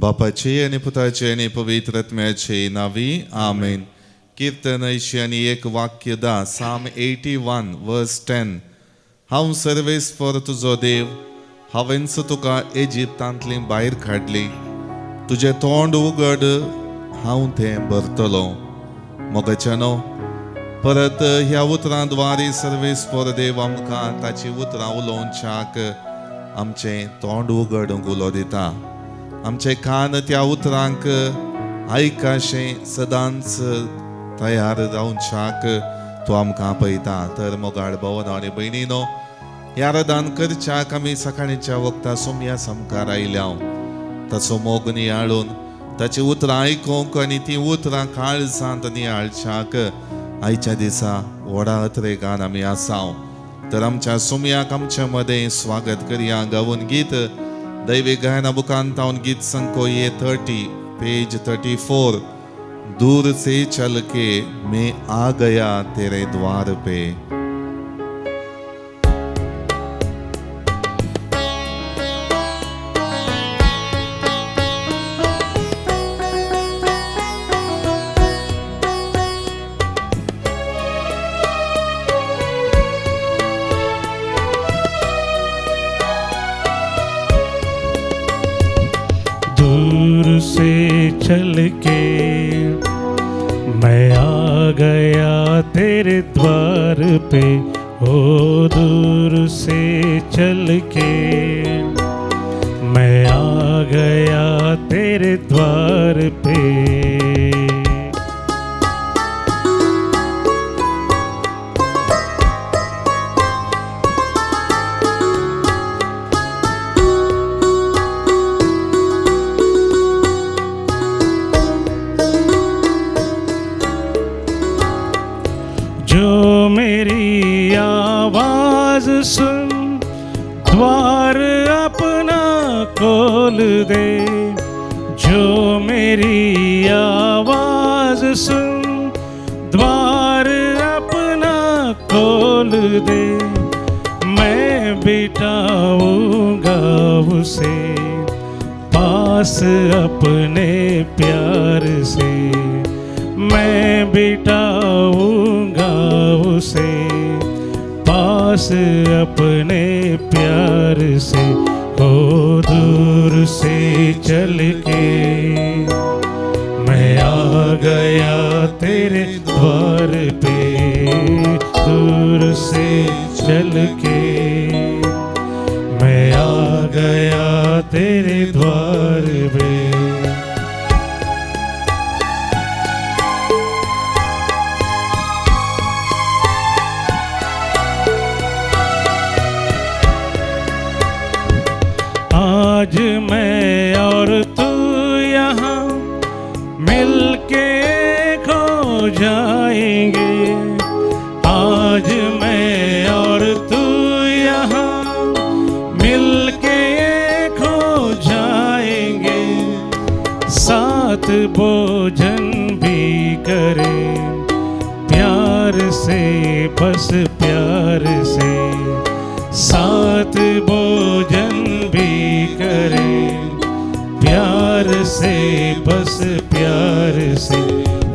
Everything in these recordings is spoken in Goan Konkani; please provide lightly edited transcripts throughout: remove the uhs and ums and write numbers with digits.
बापाचे आनी पुताचे आनी पवित्र आत्म्याचे नांवी आमेन. किर्तन 81 वाक्य 10, साम 81 वर्स 10. हांव सर्वेस्पर तुजो देव, हांवेंच तुका इजिप्तांतली भायर काडली. तुजें तोंड उगड, हांव तें भरतलो. मोगाच्यानो, परत ह्या उतरां द्वारे सर्वेस्पर देव आमकां ताची उतरां उलोवच्याक आमचें तोंड उगडूंक उलो दिता. आमचे कान त्या उतरांक आयकाशें सदांच तयार जावच्याक तो आमकां पळयता. तर मोगाळ भवन आनी भयणीनो, ह्या रदान करच्याक आमी सकाळीच्या वखदां सोमया सामकार आयल्या. ताचो मोग नियाळून ताची उतरां आयकूंक आनी तीं उतरां काळजांत नियाळच्याक आयच्या दिसा व्हडा अत्रेगान आमी आसा. तर आमच्या सोमयाक आमच्या मदें स्वागत करया गावून गीत दैवी गायना बुकांतावन गीत संको ये 30 पेज 34. दूर से चल के मैं आ गया तेरे द्वार पे. दूर से चल के मैं आ गया तेरे द्वार पे, ओ दूर से चल के मैं आ गया तेरे द्वार पे। जो मेरी आवाज सुन द्वार अपना खोल दे, जो मेरी आवाज सुन द्वार अपना खोल दे, मैं बिठाऊंगा उसे पास अपने प्यार से, मैं बिठाऊंगा उसे पास अपने प्यार से। हो दूर से चल के मैं आ गया तेरे द्वार पे, दूर से चल के मैं आ गया तेरे द्वार पे। आज मैं और तू यहाँ मिलके खो जाएंगे, आज मैं और तू यहाँ मिलके खो जाएंगे, साथ भोजन भी करे प्यार से, बस प्यार से, साथ भोजन भी करे प्यार से, बस प्यार से।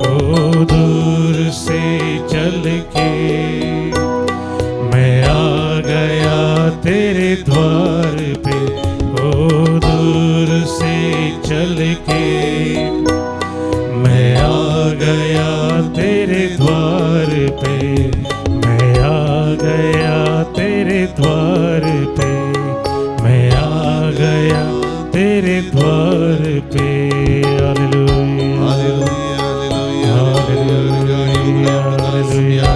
ओ दूर से चल के मैं आ गया तेरे द्वार पे, ओ दूर से चल के मैं आ गया तेरे द्वार पे, मैं आ गया तेरे द्वार पे, मैं आ गया तेरे द्वार पे। Hallelujah, hallelujah, hallelujah, hallelujah.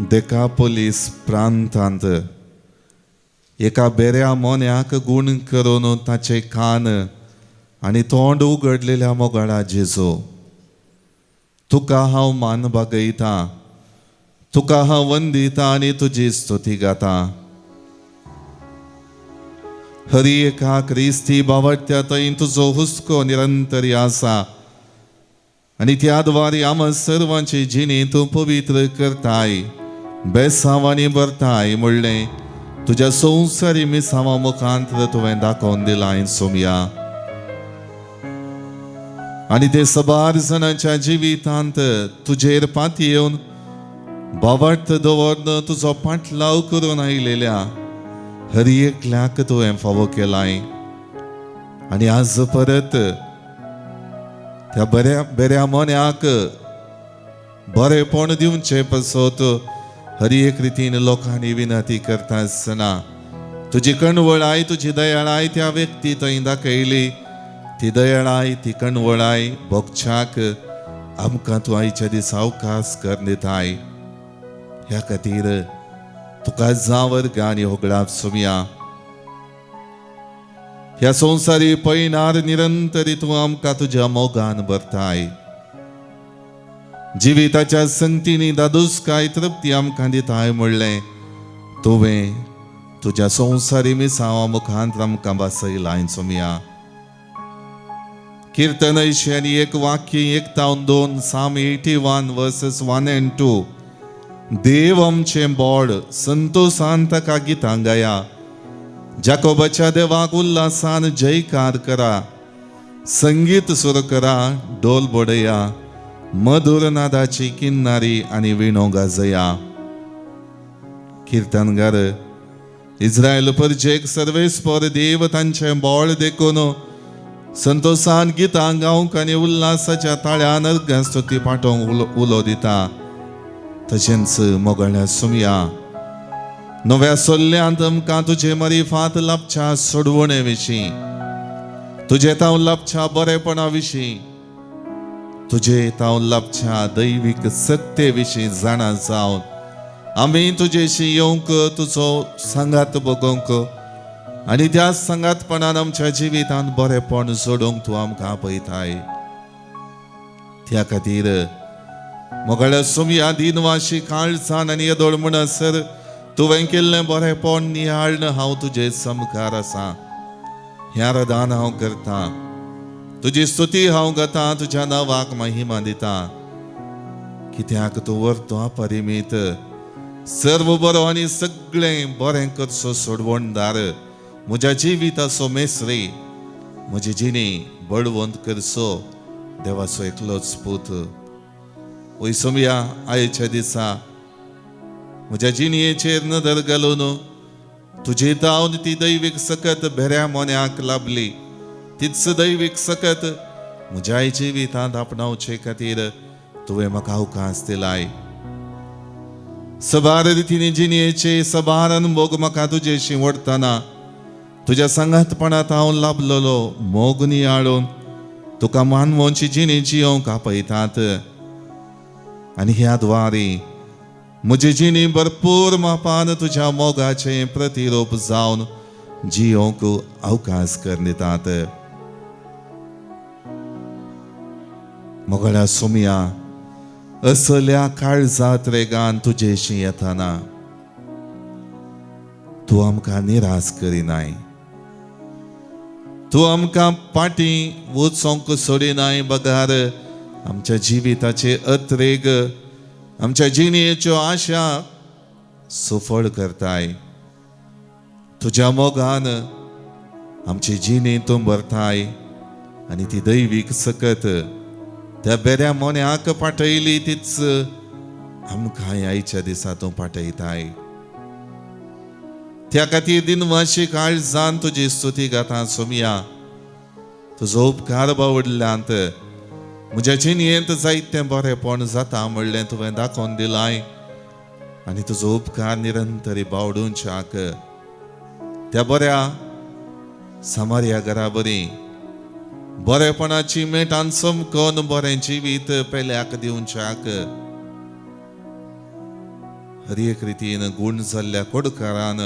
Decapolis प्रांतांत एका बेऱ्या मोन्याक गूण करून ताचे कान आनी तोंड उगडलेल्या मोगाळा जेजू, तुका हांव मान बागयता, तुका हांव वंदिता आनी तुजी स्तुती गाता. हरी एका क्रिस्ती बावडत्या थंय तुजो हुस्को निरंतरी आसा आनी त्या द्वारे आमकां सर्वांची जिणी तूं पवित्र करताय, बेसांवांनी भरताय म्हणलें तुज्या संवसारी मिसांवा मुखांत तुवें दाखोवन दिलां सोमया. आनी ते सबार जाणांच्या जिवितांत तुजेर पाती येवन बावट दवरून तुजो पाटलाव करून आयलेल्या हर एकल्याक तुवें फावो केलाय. आनी आज परत त्या बऱ्या बऱ्या मोन्याक बरेपण दिवचें पासत हर एक रितीन लोकांनी विनंती करता आसतना तुजी कणवळाय, तुजी दयाळाय त्या व्यक्ती थंय दाखयली. ती दयाळाय, ती कणवळाय भोगच्याक आमकां तूं आयच्या दिसा अवकाश कर दिताय. ह्या खातीर तुका जावर आनी होगडाप सोमया. ह्या संवसारी पयणार निरंतरी तूं आमकां तुज्या मोगान भरताय. जिविताच्या संगतीनी दादूसकाय तृप्ती आमकां दिताय म्हणलें तुवें तुज्या संवसारी मिसांवा मुखांत आमकां भासयलाय सोमया. कीर्तन 101 वाक्य 1-2, Psalm 81 verses 1 and 2. देव आमचें बोड संतोसान ताका गितां गाया, जाकोबाच्या देवाक उल्हासान जयकार करा, संगीत सुरू करा, डोल बडया, मधुर नादाची किन्नारी आनी विणो गाजया. कीर्तनगार इस्रायल परजेक सर्वेस्पर देव तांचें बोळ देखून संतोसान गितां गावंक आनी उल्हासाच्या ताळ्यान अर्घां स्तुती पाठोवंक उलो दिता. तशेंच मोगळ्या सुमया नव्या सोल्ल्यांत आमकां तुजे मरिफात लाभच्या सोडवणे विशीं, तुजे तावन लाभच्या बरेपणा विशीं, तुजे तावन लाभच्या दैवीक सक्ते विशीं जाणा जावन आमी तुजेशी येवंक, तुजो सांगात बगोवंक आनी त्या सांगातपणान आमच्या जिवितांत बरेपण जोडूंक तूं आमकां आपयताय. त्या खातीर मोगाळ्या सोमया दिनवाशी काळजान आनी येदोळ म्हणसर तुवें केल्लें बरेपण नियाळ्ण हांव तुजे समकार आसा. ह्या रदान हांव करता, तुजी स्तुती हांव गाता, तुज्या नांवाक महिमा दिता. कित्याक तूं व्हरतो अपरिमीत सर्व बरो आनी सगळें बरें करचो सोडवणदार, म्हज्या जिविताचो मेस्त्री, म्हजी जिणी बळवंत करचो देवाचो एकलोच पूत. वय सोमया, आयच्या दिसा म्हज्या जिणयेचेर नदर घालून तुजे तावन ती दैवीक सकत भेऱ्या मोन्याक लाभली, तीच दैवीक सकत म्हज्याय जिवितांत आपणावचे खातीर तुवें म्हाका अवकाश दिलाय. सबार रितीनी जिणयेचे सबार अनमोग म्हाका तुजेशी वडतना तुज्या सांगातपणांत हांव लाभलेलो मोग नियाळून तुका मानवोची जिणी जियोंक आपयतात. आनी ह्या द्वारी म्हजी जिणी भरपूर मापान तुज्या मोगाचें प्रतिरूप जावन जियोंक अवकाश कर दितात. मोगळ्या सोमया, असल्या काळजात रेगान तुजेशी येतना तूं आमकां निराश करिनाय, तूं आमकां पाटी वचोंक सोडिनाय, बगार आमच्या जिविताचे अत्रेग, आमच्या जिणेच्यो आशा सुफळ करताय. तुज्या मोगान आमची जिणी तूं भरताय आनी ती दैवीक सकत त्या बेऱ्या मोन्याक पाठयली तीच आमकां आयच्या दिसा तूं पाठयताय. त्या खातीर दिनवाशी काळजान तुजी स्तुती गाता सोमया. तुजो उपकार बावडल्यांत म्हज्या जिणेंत जायतें बरेपण जाता म्हणलें तुवें दाखोवन दिलाय आनी तुजो उपकार निरंतरी बावडूंच्याक त्या बऱ्या सामार्या घरा बरी बरेपणाची मेटान चमकोन बरें जिवीत पेल्याक दिवच्याक हर एक रितीन गूण जाल्ल्या कोडकारान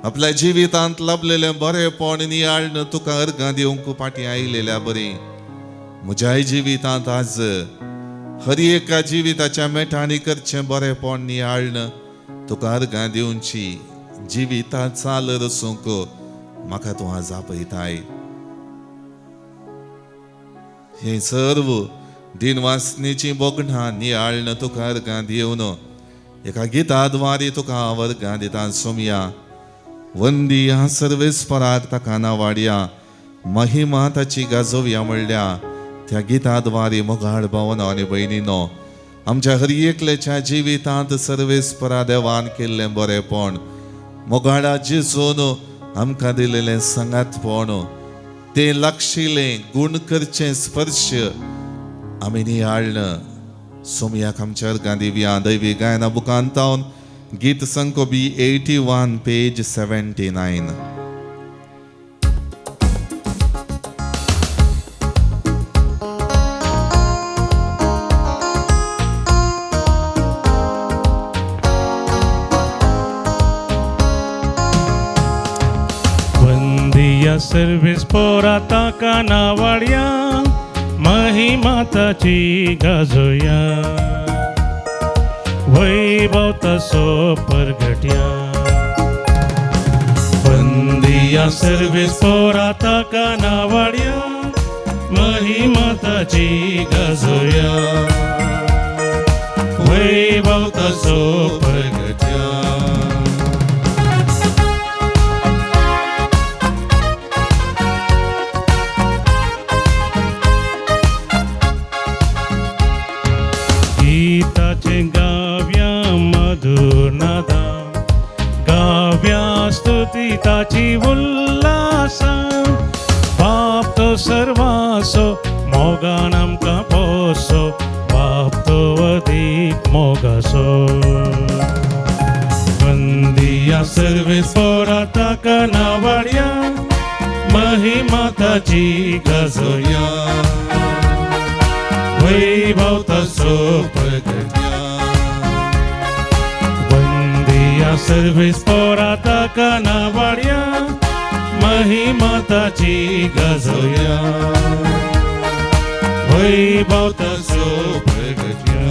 आपल्या जिवितांत लाभलेलें बरेपण नियाळ्न तुका अर्गां दिवंक फाटीं आयिल्ल्या बरी म्हज्याय जिवितांत आज हर एका जिविताच्या मेटांनी करचें बरेपण नियाळ्न तुका अर्गां दिवची जिविता चाल रसूंक म्हाका तूं आज आपयताय. हें सर्व दिनवासनेचीं भोगणां नियाळ्न तुका अर्गां दिवन एका गिताद्वारे तुका हांव अर्गां दिता. सोमया वंदी सर्वेस्पराक ताका नावाडया महिमा ताची गाजोवया म्हणल्या त्या गिताद्वारे मोगाळ भावनो आनी भयणीनो आमच्या हर एकल्याच्या जिवितांत सर्वेस्परा देवान केल्लें बरेपण, मोगाळा जेजून आमकां दिलेलें सांगातपण, तें लागशिल्लें गूण करचें स्पर्श आमी नियाळ्न सोमयाक आमच्या अर्गां दिवया. दैवी गायना बुकांतावन गीत संको बी 81 पेज 79. वंदिया सर्विस पोरा ताका नावाड्या महिमा ताची गाजोया वैभव तसो परगट्या. वंदिया सर्विस पोरा ताका नावाड्या महिमा ताची गाजोया वैभव तसो परगट्या. गीताचे गाव्या मधुर नादा गाव्या स्तुती ताची उल्लासा बाप तो सर्वासो मोगान आमकां पोसो बाप तो अदीक मोगासो. वंदिया सर्वेस पोरा ताका नावाड्या महिमा ताची गाजोया वैभव तसो प्रगट्या. वंदिया सर्वेस पोरा ताका नावाड्या महिमा ताची गाजोया वैभव तसो प्रगट्या.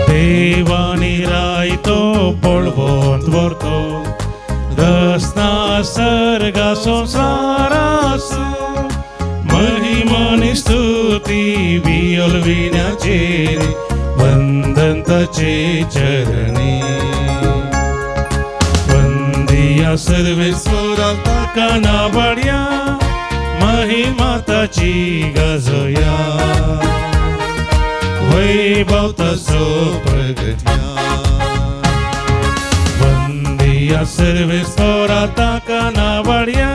देवानी रायतो बळवंत व्हरतो दसना सर्गा संसारासो महिमानी स्तुती वियल विण्याचेर वंदन ताचे चरणी. वंदिया सर्वेस्परा ताका नावाड्या महिमा ताची गाजोया वैभव तसो प्रगट्या. वंदिया सर्वेस्परा ताका नावाड्या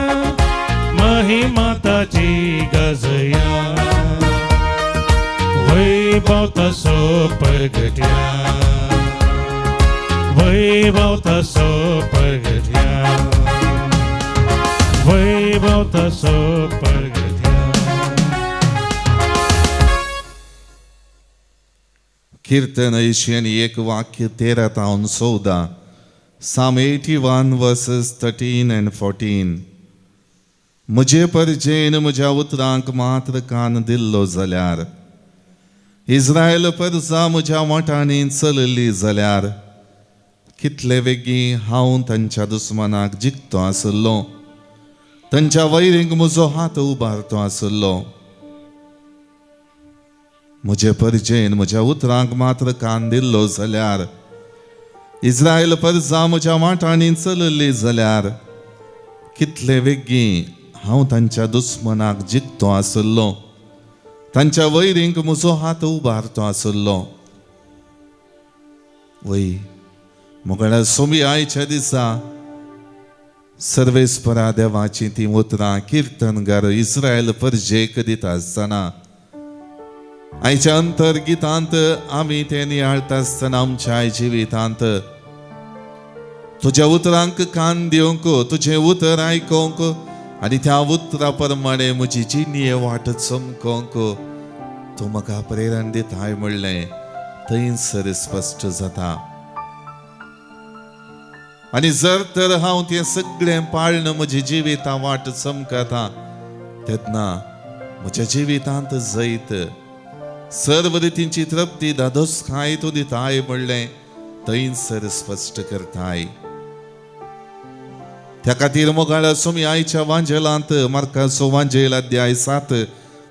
महिमा ताची गाजया वैभव तसो प्रगट्या वैभव तसो प्रगट्या वैभव तसो प्रगट्या. कीर्तन 81 वाक्य 13 तावन 14, Psalm 81 verses 13 and 14. म्हजे परजेन म्हज्या उतरांक मात्र कान दिल्लो जाल्यार, इस्रायल परजा म्हज्या वाटांनी चलली जाल्यार, कितले वेगीं हांव तांच्या दुस्मानाक जिखतो आसलो, तांच्या वैरींक म्हजो हात उबारतो आसलो. म्हजे परजेन म्हज्या उतरांक मात्र कान दिल्लो जाल्यार, इस्रायल परजा म्हज्या वाटांनी चलली जाल्यार, कितले वेगीं हांव तांच्या दुस्मनाक जिखतो आसलो, तांच्या वैरींक म्हजो हात उबारतो आसलो. वय मोगळ्या सोमी आयच्या दिसा सर्वेस्परा देवाची ती उतरां किर्तनगार इस्रायल परजेक दिता आसतना आयच्या अंतर्गितांत आमी तें नियाळटा आसतना आमच्या जिवितांत तुज्या उतरांक कान दिवंक, तुजें उतर आयकोंक आनी त्या उतरा प्रमाणे म्हजी जिणये वाट चमकोंक तूं म्हाका प्रेरण दिताय म्हणलें थंयसर स्पश्ट जाता. आनी जर तर हांव तें सगळें पाळन म्हजी जिविता वाट चमकता तेन्ना म्हज्या जिवितांत जैत सर्व रितींची तृप्ती दादोसकाय तूं दिताय म्हणलें थंयसर स्पश्ट करताय. त्या खातीर मोगाळ सुमी आयच्या वांजेलांत मार्काचो वांजेल अध्याय 7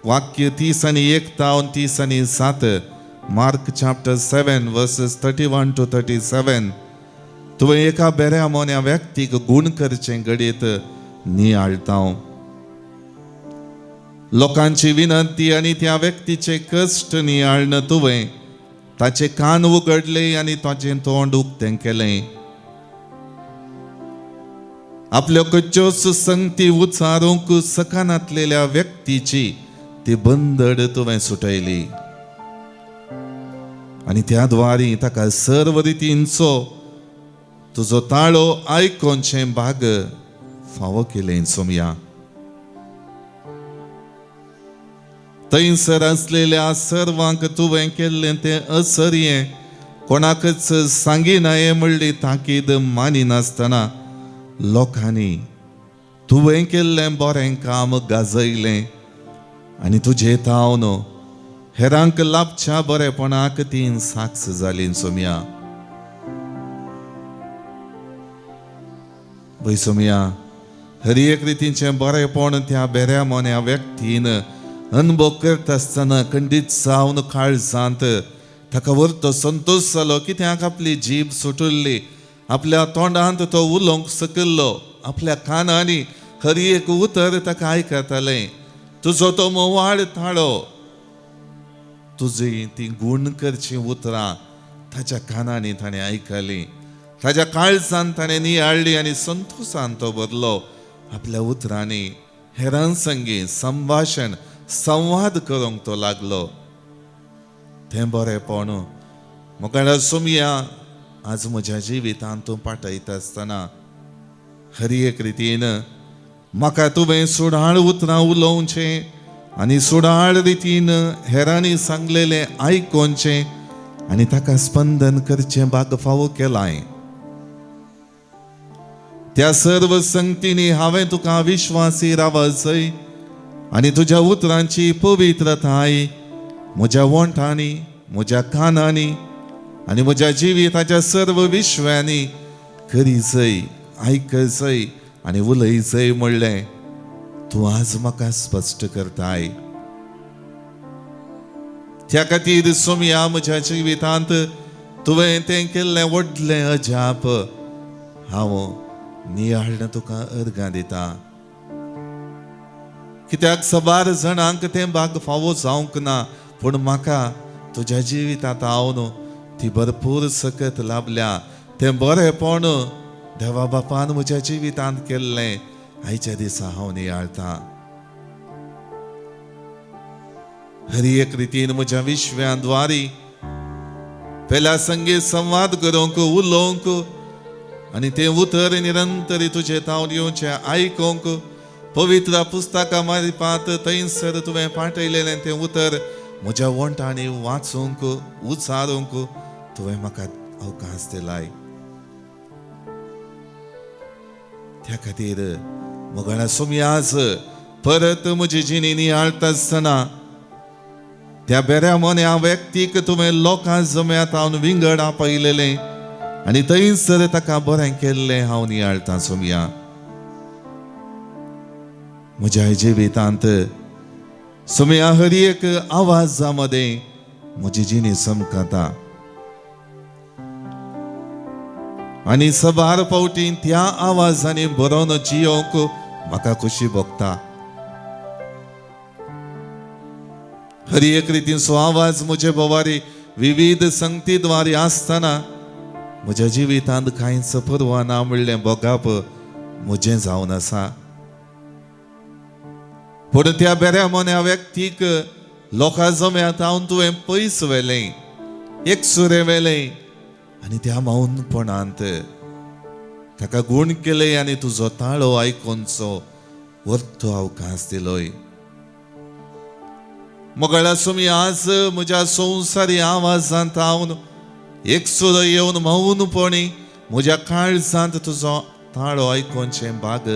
वाक्य 30 आनी 1 तावन 30 आनी 7, Mark chapter 7 verses 31 to 37, तुवें एका बेऱ्या मोन्या व्यक्तीक गूण करचें घडयेत नियाळता. लोकांची विनंती आनी त्या व्यक्तीचे कश्ट नियाळन तुवें ताचे कान उगडले आनी ताचें तोंड उक्तें केलें. आपल्यो कच्च्योच संगती उचारूंक सकनातलेल्या व्यक्तीची ती बंदड तुवें सुटयली आनी त्या द्वारी ताका सर्व रितींचो तुजो ताळो आयकोनचें भाग फावो केलें. सोमया थंयसर आसलेल्या सर्वांक तुवें केल्लें तें असरयें कोणाकच सांगिनाये म्हणली ताकीद मानिनासतना लोकांनी तुवें केल्लें बरें काम गाजयलें आनी तुजे तावन हेरांक लाभच्या बरेपणाक ती साक्ष जाली. सोमया भय सोमया हर एक रितीचें बरेपण त्या बेऱ्या मोन्या व्यक्तीन अनुभव करता आसतना खंडीत जावन काळजांत ताका व्हरतो संतोश जालो कित्याक आपली जीब सुटुल्ली, आपल्या तोंडांत तो उलोवंक सकल्लो, आपल्या कानांनी हर एक उतर ताका आयकतालें. तुजो तो मोवाळ ताळो, तुजी ती गूण करची उतरां ताच्या कानांनी ताणें आयकली, ताच्या काळजान ताणें नियाळ्ळी आनी संतोशान तो भरलो. आपल्या उतरांनी हेरां संगी संभाशण संवाद करूंक तो लागलो. तें बरेपण म्हाका सोमया आज म्हज्या जिवितांत तूं पाठयता आसतना हर एक रितीन म्हाका तुवें सुडाळ उतरां उलोवचें आनी सुडाळ रितीन हेरांनी सांगलेलें आयकोनचें आनी ताका स्पंदन करचें भाग फावो केलाय. त्या सर्व संगतींनी हांवें तुका विश्वासी रावचय आनी तुज्या उतरांची पवित्रताय म्हज्या वोंठांनी, म्हज्या कानांनी आनी म्हज्या जिविताच्या सर्व विश्वांनी करीचय, आयकचय आनी उलयचय म्हणलें तूं आज म्हाका स्पश्ट करताय. त्या खातीर सोमया म्हज्या जिवितांत तुवें तें केल्लें व्हडलें अजाप हांव नियाळन तुका अर्गां दिता. कित्याक सबार जाणांक तें भाग फावो जावंक ना, पूण म्हाका तुज्या जिवितांत हांव ती भरपूर सकत लाभल्या. तें बरेपण देवा बापान म्हज्या जिवितांत केल्लें आयच्या दिसा हांव नियाळता. हर एक रितीन म्हज्या विश्व्याद्वारी पेल्या संगीत संवाद करूंक, उलोवंक आनी तें उतर निरंतरी तुजें तावन येवचें आयकोंक पवित्र पुस्तकां मारिपात थंयसर तुवें पाठयलेलें तें उतर म्हज्या वोंठांनी वाचूंक, उचारूंक तुवें म्हाका अवकाश दिलाय. त्या खातीर मोगाळा सोमयाज परत म्हजी जिणी नियाळटा आसतना त्या बेऱ्या मोन्या व्यक्तीक तुवें लोकां जम्यात हांव विंगड आपयलेलें आनी थंयसर ताका बरें केल्लें हांव नियाळटा. सोमया म्हज्या जिवितांत सोमया हर एक आवाजा मदें म्हजी जिणी चमकता आनी सबार फावटी त्या आवाजांनी बरोवन जियोंक म्हाका खोशी भोगता. हर एक रितीचो आवाज म्हजे भोवारी विविध संगतीद्वारे आसतना म्हज्या जिवितांत कांयच पर्वा ना म्हणलें भोगप म्हजें जावन आसा. पूण त्या बेऱ्या मोन्या व्यक्तीक लोकां जम्यात हांव तुवें पयस व्हेलें, एकसुरें व्हेलें आनी त्या मौनपणांत ताका गूण केले आनी तुजो ताळो आयकुनचो वर्तो अवकाश दिलोय. मोगाळ सुमी, आज म्हज्या संवसारी आवाजांत हांव एकसुरो येवन मौनपणी म्हज्या काळजांत तुजो ताळो आयकुचें भाग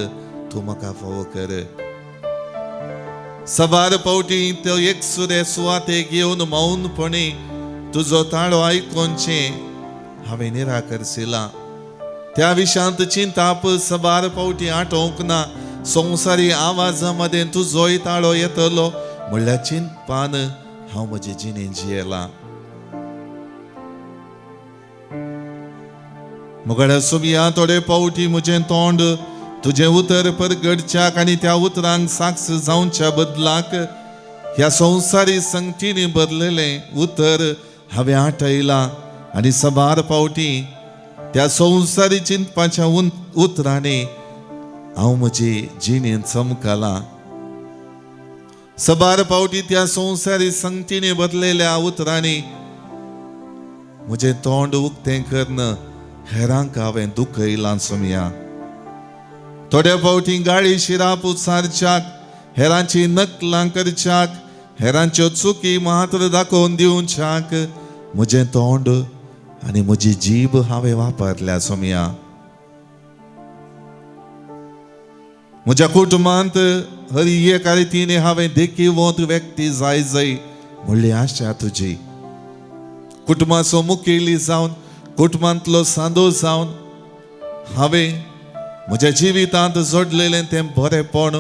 तूं म्हाका फावो कर. सबार फावटी त्यो एकसुरे सुवातेक येवन मौनपणी तुजो ताळो आयकुचें हांवें निराकरशिला. त्या विशयांत चिंताप सबार फावटी आटोवंक ना. संवसारी आवाजा मदें तुजोय ताळो येतलो म्हणल्यार चिंतपान हांव म्हजे जिणें जियेलां. मोगाळ सुमिया, थोडे फावटी म्हजें तोंड तुजें उतर परगडच्याक आनी त्या उतरांक साक्ष जावच्या बदलाक ह्या संवसारी संगतींनी बरलेलें उतर हांवें आठयलां आनी सबार फावटी त्या संवसारी चिंतपाच्या उतरांनी हांव म्हजी जिणेंत चमकलां. सबार फावटी त्या संवसारी संगतींनी बदलेल्या उतरांनी म्हजें तोंड उक्तें करून हेरांक हांवें दुखयलां सोमया. थोड्या फावटी गाळी शिराप उचारच्याक, हेरांची नकलां करच्याक, हेरांच्यो चुकी मात्र दाखोवन दिवच्याक म्हजें तोंड आनी म्हजी जीब हांवें वापरल्या सोमया. म्हज्या कुटुंबांत हर एक रितीन हांवें देखीवंत व्यक्ती जाय जाय म्हणली आशा तुजी. कुटुंबाचो मुखेली जावन, कुटुंबांतलो सांदो जावन हांवें म्हज्या जिवितांत जोडलेलें तें बरेंपण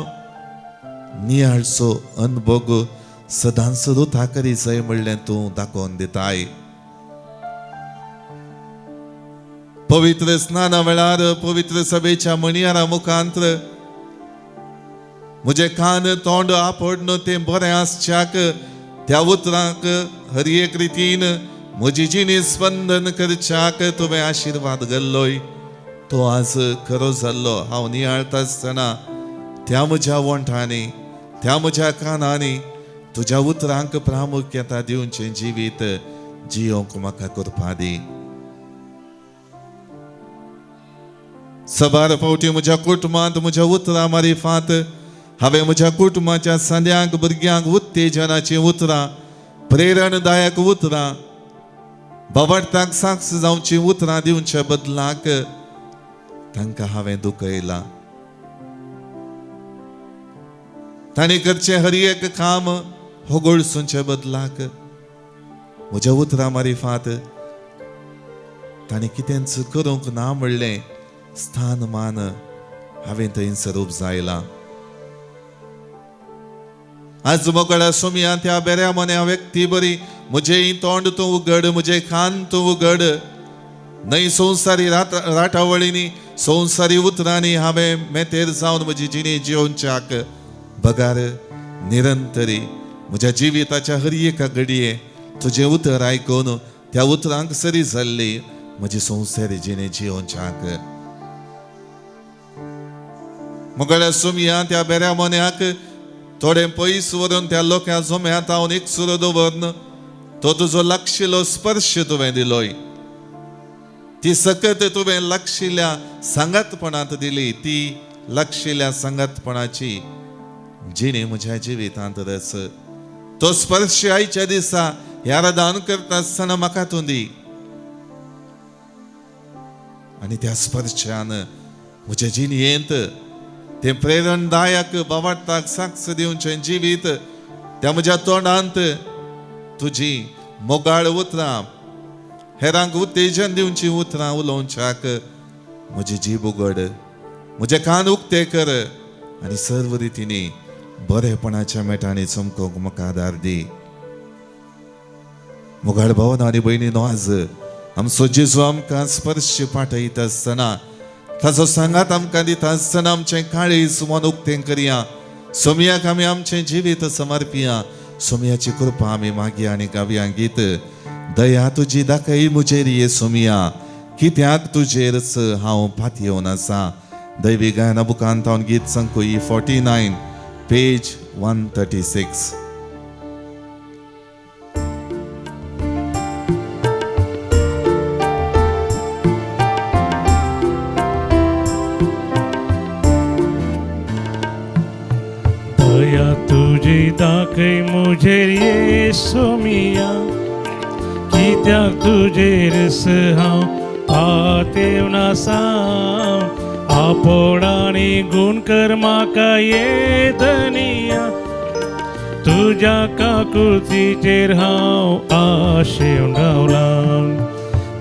नियाळचो अनभोग सदांच रुथा करी जाय म्हणलें तूं दाखोवन दिताय. पवित्र स्नाना वेळार पवित्र सभेच्या म्हणयारा मुखांत म्हजें कान तोंड आपडन तें बरें आसच्याक त्या उतरांक हर एक रितीन म्हजी जिणी स्पंदन करच्याक तुवें आशिर्वाद घाल्लोय. तो आज खरो जाल्लो हांव नियाळता आसतना त्या म्हज्या वंठांनी, त्या म्हज्या कानांनी तुज्या उतरांक प्रामुख्यता दिवचें जिवीत जियोंक म्हाका करपा दी. सबार फावटी म्हज्या कुटुंबांत म्हज्या उतरां मारिफात हांवें म्हज्या कुटुंबाच्या सांद्यांक भुरग्यांक उत्तेजनाचीं उतरां, प्रेरणदायक उतरां, बाबडताक साक्ष जावचीं उतरां दिवच्या बदलाक तांकां हांवें दुखयलां. तांणी करचें हर एक काम होगळसूंचे बदलाक म्हज्या उतरां मारिफात तांणी कितेंच करूंक ना म्हणलें स्थान मान हांवें थंयसर उपजायलां. आज मोगळ्या सोमया त्या बेऱ्या मन्या व्यक्ती बरी म्हजें तोंड तूं उगड, म्हजें कान तूं उगड. न्हय संवसारी राटावळींनी संवसारी उतरांनी हांवें मेतेर जावन म्हजी जिणी जियोवच्याक बगार निरंतरी म्हज्या जिविताच्या हर एका घडये तुजें उतर आयकून त्या उतरांक सरी जाल्ली म्हजी संवसारी जिणी जियोवच्याक. मोगळ्या सोमया त्या बेऱ्या मोन्याक थोडें पयस व्हरून त्या लोकां जोम्यांत हांव एकसुरो दवरन तो तुजो लागशिल्लो स्पर्श तुवें दिलोय. ती सकत तुवें लागशिल्ल्या सांगातपणांत दिली. ती लागशिल्ल्या सांगातपणाची जिणी म्हज्या जिवितांत रस. तो स्पर्श आयच्या दिसा ह्या रदान करता आसतना म्हाका तूं दी आनी त्या स्पर्शान म्हज्या जिणेंत तें प्रेरणदायक बावाडताक साक्ष दिवचें जिवीत त्या म्हज्या तोंडांत तुजी मोगाळ उतरां, हेरांक उत्तेजन दिवचीं उतरां उलोवच्याक म्हजी जीब उगड, म्हजे कान उक्ते कर आनी सर्व रितींनी बरेपणाच्या मेटांनी चमकोवंक म्हाका आदार दी. मोगाळ भावन आनी भयणीनो, आज आमचो जेजू आमकां स्पर्श पाठयता आसतना, ताचो सांगात आमकां दिता आसतना आमचें काळीज मन उक्तें करया. सोमयाक आमी आमचें जिवीत समर्पिया. सोमयाची कृपा आमी मागया आनी गावया गीत दया तुजी दाखय म्हजेर ये सोमया, कित्याक तुजेरच हांव पातयेवन आसा. दैवी गायना बुकांत हांव गीत संकुई 49 पेज 136. दाखय म्हजेर येसो मिया कित्याक तुजेर हांव पातेवन आसा आपोड आनी गुण कर म्हाका ये धनिया तुज्या काकुळतीचेर हांव आशेवन रावलां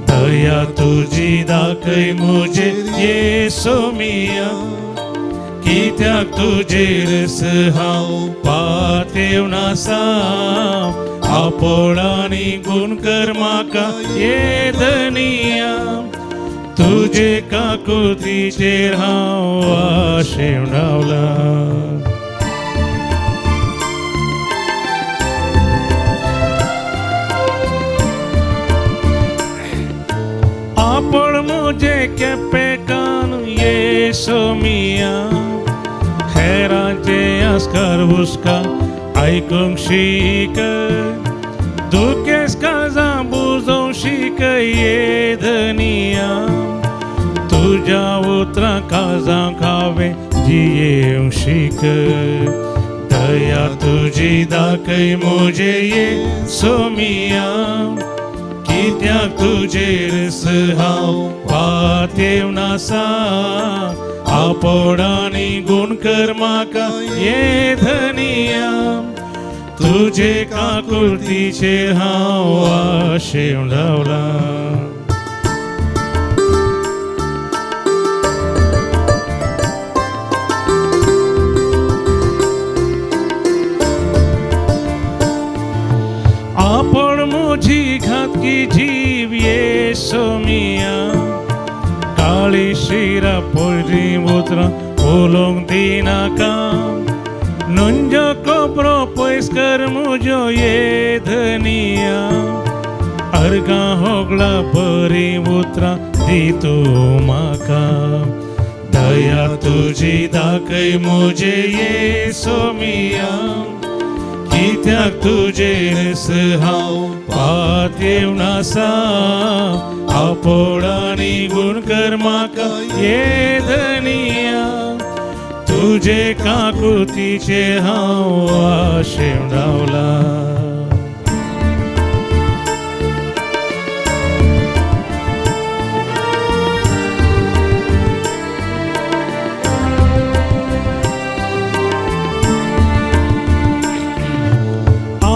दया तुजी दाखय म्हजेर येसो मिया कित्याक तुजेर हांव पातेवन आसा आपोड आनी गुण कर म्हाका ये धनिया तुजे काकुळतीचेर हांव आशेवन रावलां. आपण मुझे केपेकान येसो मिया हेरांचे आस्कार हुस्कार आयकूंक शीक दुखेस काळजां बुजोवंक शीक ये धनिया तुज्या उतरां काळजां हांवें जियेवंक शीक दया तुजी दाखय म्हजेर येसो मिया कित्याक तुजेर हांव पातेवन आसा आपोड आनी गुण कर म्हाका ये धनिया तुजे काकुळतीचेर हांव आशेवन रावलां. आपण म्हजी घातकी जीव येसो मिया काळी शिरा पयलीं उतरां उलोवंक दिनाका नुंजो कोपरो पयस कर म्हज्यो ये धनिया अर्गां होगळा बरीं उतरां दी तूं म्हाका दया तुजी दाखय म्हजेर येसो मिया कित्याक तुजेर हांव पातेवन आसा आपोड आनी गुण कर म्हाका ये धनिया तुजे काकुळतीचेर हांव आशेवन रावलां.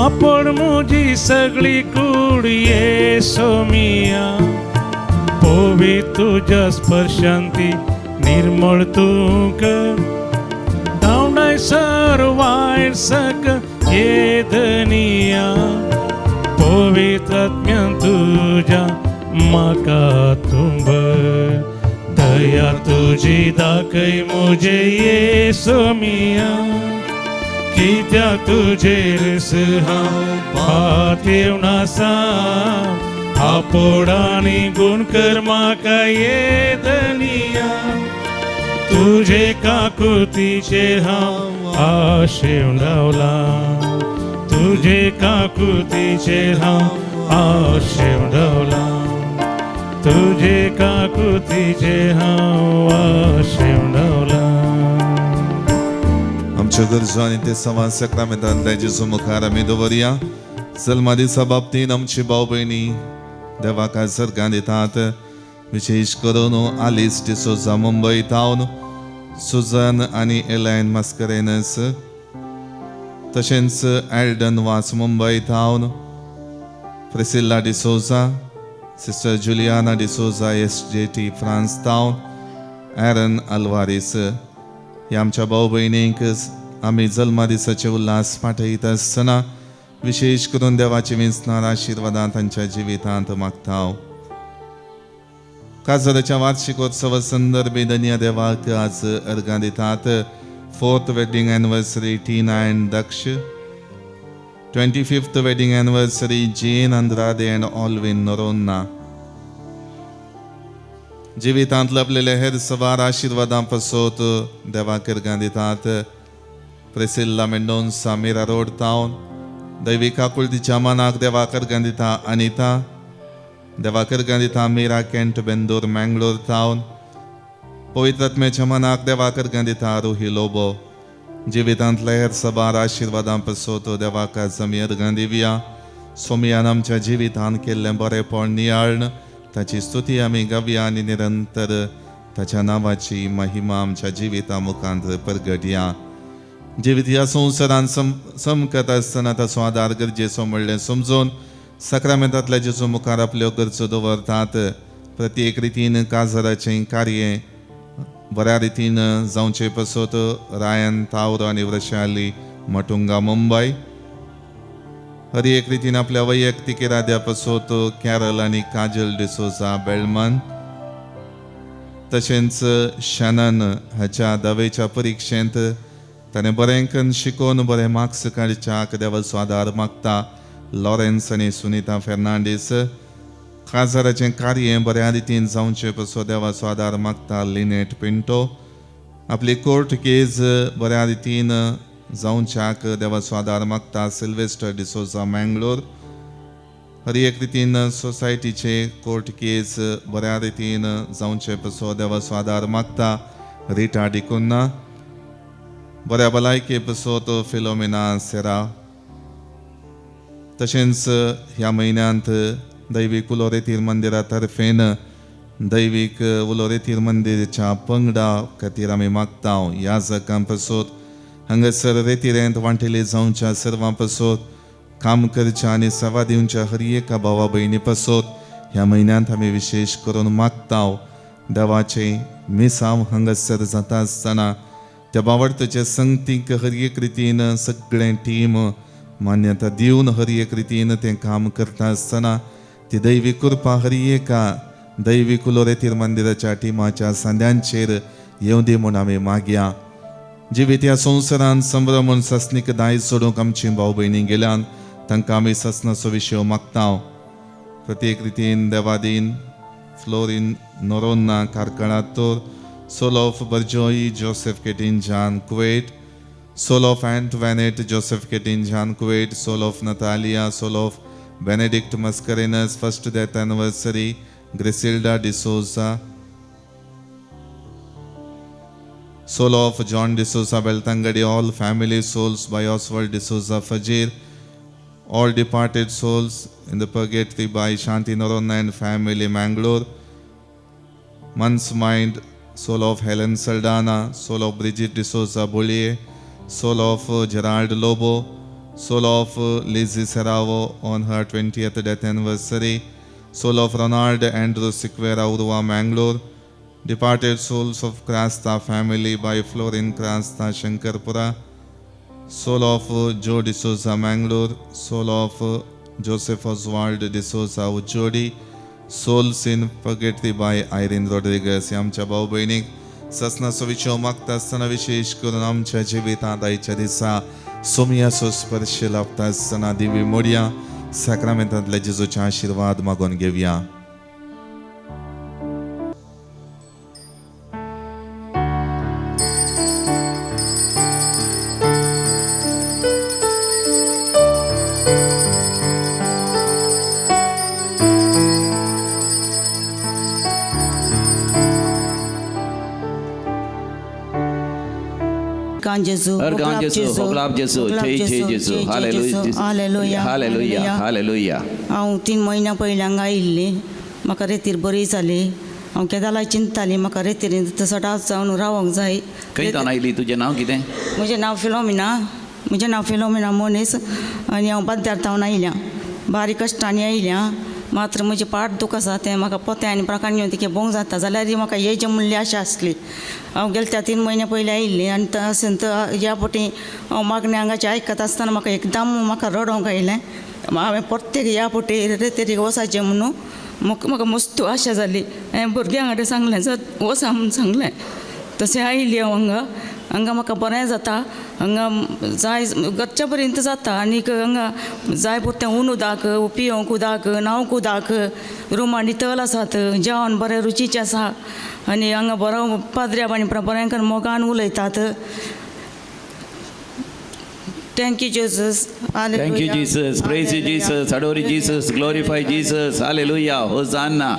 आपण म्हजी सगळी कूड येसो मिया पोवी तुज्या स्पर्शान ती निर्मळ तूं कर धांवडाय सर वायट सक ये धनिया पवित्र आत्म्यान तुज्या म्हाका तूं भर दया तुजी दाखय म्हजेर येसो मिया कित्याक तुजेर हांव पातेवन आसा आपोड आनी गुण कर म्हाका ये धनिया तुजे काकुळतीचेर हांव आशेवन रावलां तुजे काकुळतीचेर हांव आशेवन रावलां तुजे काकुळतीचेर हांव आशेवन रावलां. आमच्यो गरजो आनी ते सवां सक्रामेंतांतल्या जेजू मुखार आमी दवरया. जल्मा दिसा बाबतीन आमची भाव भयणी देवाक सर्गां दितात, विशेश करून आलिस डिसोजा मुंबय थावन, सुजन आनी एलायन मास्करेनस, तशेंच एल्डन वास मुंबय थावन, Priscilla D'Souza, sister Juliana D'Souza SJT France थावन, एरन अल्वारीस. ह्या आमच्या भाव भयणींक आमी जल्मा दिसाचे उल्हास पाठयत आसतना विशेश करून देवाची विंचणार आशिर्वादां तांच्या जिवितांत मागता. काजराच्या वार्षिकोत्सवा संदर्भी धन्य देवाक आज अर्गां दितात. Fourth wedding anniversary Tina and Daksh, 25th wedding anniversary Jane Andrade and Alvin Noronha. जिवितांत लभलेले हेर सवार आशिर्वादां पासत देवाक अर्गां दितात. प्रेसिल्ला मेंडोन्सा मिरा रोड थावन, दैवी काकुळतीच्या मनाक देवाक अर्गां दिता अनिता. देवाक अर्गां दिता मीरा केंट बेंदूर मँगलोर थावन. पवित्र आत्म्याच्या मनाक देवाक अर्गां दिता रुही लोबो. जिवितांतल्या हेर सबार आशिर्वादां पासत देवाक आज आमी अर्गां दिवया. सोमयान आमच्या जिवितांत केल्लें बरेपण नियाळ्न ताची स्तुती आमी गावया आनी निरंतर ताच्या नांवाची महिमा आमच्या जिविता मुखांत परगटया. जिवीत ह्या संवसारान समकत आसतना ताचो आदार गरजेचो म्हणलें समजून साक्रामेंतांतल्या जेजू मुखार आपल्यो गरजो दवरतात. प्रत्येक रितीन काजाराचें कार्य बऱ्या रितीन जावचे पासत रायन तावर आनी वृशाली मटुंगा मुंबय. हर एक रितीन आपल्या वैयक्तीक इराद्या पासत कॅरल आनी काजल डिसोजा बेळमन. तशेंच शनन हाच्या दवेच्या परिक्षेंत ताणें बरें करून शिकोवन बरे मार्क्स काडच्याक देवाचो आदार मागता. लॉरेन्स आनी सुनिता फेर्नांडीस. काजाराचें कार्य बऱ्या रितीन जावचें पासत देवाचो आदार मागता. लिनेट पिंटो. आपली कोर्ट केज बऱ्या रितीन जावच्याक देवाचो आदार मागता. सिल्वेस्टर डिसोजा मँगलोर. हर एक रितीन सोसायटीचे कोर्ट केज बऱ्या रितीन जावचे पासत देवाचो आदार मागता. रिटा डिकुन्ना. बऱ्या भलायके पासत फिलोमिना सेरा. तशेंच ह्या म्हयन्यांत दैवीक उलोरेतीर मंदिरा तर्फेन दैवीक उलोरेतीर मंदिरच्या पंगडा खातीर आमी मागता. ह्या जगां पासत हांगासर रेतिरेंत वांटेले जावच्या सर्वां पासत काम करच्या आनी सेवा दिवच्या हर एका भावा भयणी पासत ह्या म्हयन्यांत आमी विशेश करून मागता. देवाचें मिसांव हांगासर जाता आसतना त्या बावडताचे संगतीक हर एक रितीन सगळें टीम मान्यता दिवन हर एक रितीन तें काम करता आसतना ती दैवी कृपा हर एका दैवी कुलोरेतीर मंदिराच्या टिमाच्या सांद्यांचेर येवं दी म्हूण आमी मागया. जिवीत ह्या संवसारान संभ्रम म्हूण सासणीक दायज सोडूंक आमची भाव भयणी गेल्यान तांकां आमी सासणाचो विशय मागता. प्रत्येक रितीन देवादीन फ्लोरीन नोरोन्ना कारकळातोर, soul of Barjoy Joseph Ketinjan Kuwait, soul of Antoinette Joseph Ketinjan Kuwait, soul of Natalia, soul of Benedict Mascarenhas first death anniversary, Griselda D'Souza, soul of John D'Souza Belthangady, all family souls by Oswald D'Souza Fajir, all departed souls in the purgatory by Shanti Noronha and family Mangalore, Man's mind, soul of Helen Saldana, soul of Bridget D'Souza Bollier, soul of Gerald Lobo, soul of Lizzie Serravo on her 20th death anniversary, soul of Ronald Andrew Sequeira Urwa Mangalore, departed souls of Krasta family by Florin Krasta Shankarpura, soul of Joe D'Souza Mangalore, soul of Joseph Oswald D'Souza Ujjodi, souls in purgatory by Irene Rodrigues. आमच्या भाव भयणीक ससनाचो विशय मागता आसतना विशेश करून आमच्या जिवितांत आयच्या दिसा सोमयाचो स्पर्श लाभता आसतना दिवी मोडया साक्रामेंतांतल्या जेजूचे आशिर्वाद मागून घेवया. अर्गान जेजू, होगलाब जेजू, जय जय जेजू, हालेलुया, हालेलुया, हालेलुया. हांव 3 म्हयन्या पयलीं हांगा आयिल्ली. म्हाका रेतीर बरी जाली. हांव केदाला चिंतताली म्हाका रेतीर सदांच जावन रावंक जाय. खंय तावन आयली? तुजें नांव कितें? म्हजें नांव फिलोमिना. म्हजें नांव फिलोमिना मोनीस आनी हांव बाद्यार तावन आयल्या. बारीक कश्टांनी आयल्या. मात्र म्हजें पाट दूख आसा तें म्हाका पोतें आनी प्राकान घेवन तिके भोंग जाता जाल्यार म्हाका येयचें म्हणली आशा आसली. हांव गेले त्या 3 म्हयन्या पयलीं आयिल्ली आनी अशें ह्या फावटी हांव मागणें हांगाचें आयकता आसतना म्हाका एकदम म्हाका रडोंक आयलें. हांवें प्रत्येक ह्या फावटी रेतेरीक वचाचें म्हणून म्हाका म्हाका मस्त आशा जाली. हांवें भुरग्यां कडेन सांगलें वचा म्हूण सांगलें. तशें आयली हांव हांगा. हांगा म्हाका बरें जाता. हांगा जाय गच्च्या पर्यंत जाता आनीक हांगा जाय पुरतें ऊन उदक पिवंक उदक न्हावंक उदक रुमां नितळ आसात. जेवण बरें रुचीचें आसा आनी हांगा बरो पाद्र्याब आनी बरें करून मोगान उलयतात. Thank you Jesus. Thank you Jesus, praise you Jesus, adore you Jesus, glorify Jesus, hallelujah, hosanna.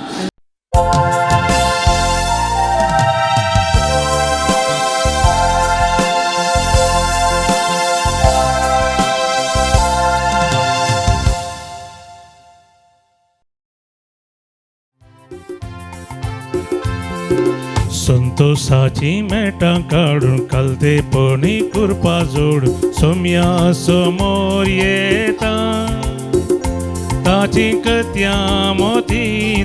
संतोषाची मेटां काडून कालतेपणी कृपा जोडून सोम्या समोर येता. ताची कत्या मोती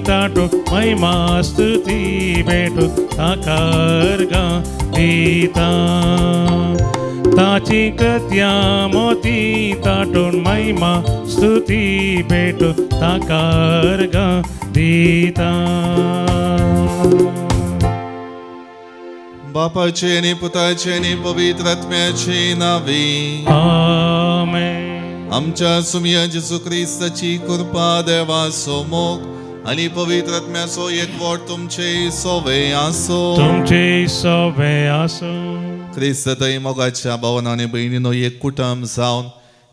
ताटो महिमा स्तुती भेटो ताका अर्घां दिता. ताची कत्या मोती ताटून महिमा स्तुती भेटो ताका अर्घां दिता. बापाचे आनी पुताचे आनी पवित्र आत्म्याचे नावे. आमेन. आमच्या सुमया जेजू क्रिस्ताची कृपा, देवाचो मोग आनी पवित्र आत्म्याचो एकवट तुमचे सोवे आसो. तुमचे सोवे आसूं. क्रिस्त थंय मोगाच्या भावना आनी भयणीनो एक कुटुंब जावन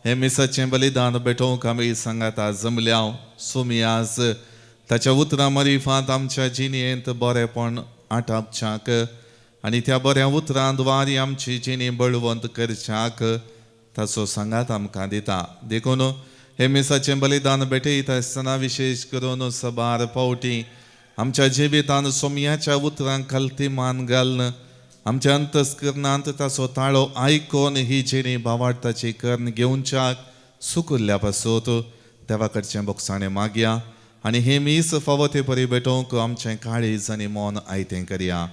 हे मिसाचें बलिदान भेटोवंक आमी सांगाता जमल्या. सुमयास ताच्या उतरां मारिफात आमच्या जिणेंत बरेपण आटापच्याक आनी त्या बऱ्या उतरां द्वारी आमची जिणी बळवंत करच्याक ताचो सांगात आमकां दिता. देखून हे मिसाचें बलिदान भेटयता आसतना विशेश करून सबार फावटी आमच्या जिवितान सोमयाच्या उतरांक खालती मान घालून आमच्या अंतस्करणांत ताचो ताळो आयकून ही जिणी भावार्थाची कर्ण घेवच्याक सुकुल्ल्या पासत देवा कडचें बोगसाणें मागया आनी हे मीस फावो ते परी भेटोवंक आमचें काळीज आनी मन आयतें करया.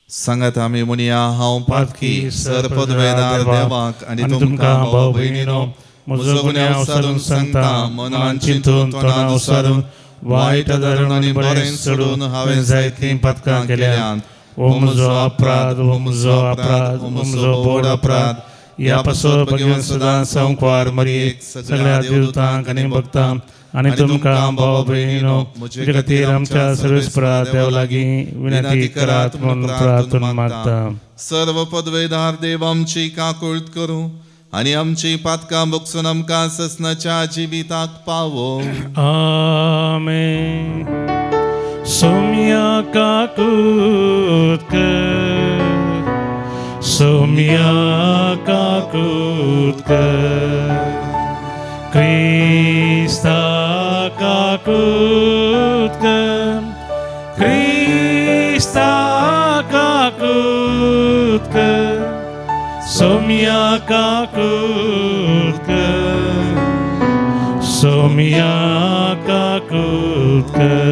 सांगात आमी म्हणया, हांव पातकी सरपदवेदार देवाक आनी तुमकां भाव भयणीनो म्हजो गुन्यांव सारून सांगता. मनान चिंतून तोंडान सारून वायट धरून आनी बरें सोडून हांवें जायतीं पातकां केल्यांत. ओ म्हजो अपराध, ओ म्हजो अपराध, ओ म्हजो बोड अपराध. ह्या पासत भगवान सदां संकवार मरियेक, सगळ्या देवतांक आनी भक्तांक आनी तुमकां भाव भयणीनो म्हजे खातीर आमच्या सर्वेस्परा देव लागीं विनंती करात म्हणून प्रार्थना मागता. सर्व पदवेदार देव आमची काकूळत करूं आनी आमची पातकां भोगसून आमकां ससनाच्या जिविताक पावो. आमेन. सोम्या काकूत कर, सोम्या काकूत कर, क्रिस्ता काकूत कर, क्रिस्ता काकूत कर, सोम्या काकूत कर, सोम्या काकूत कर.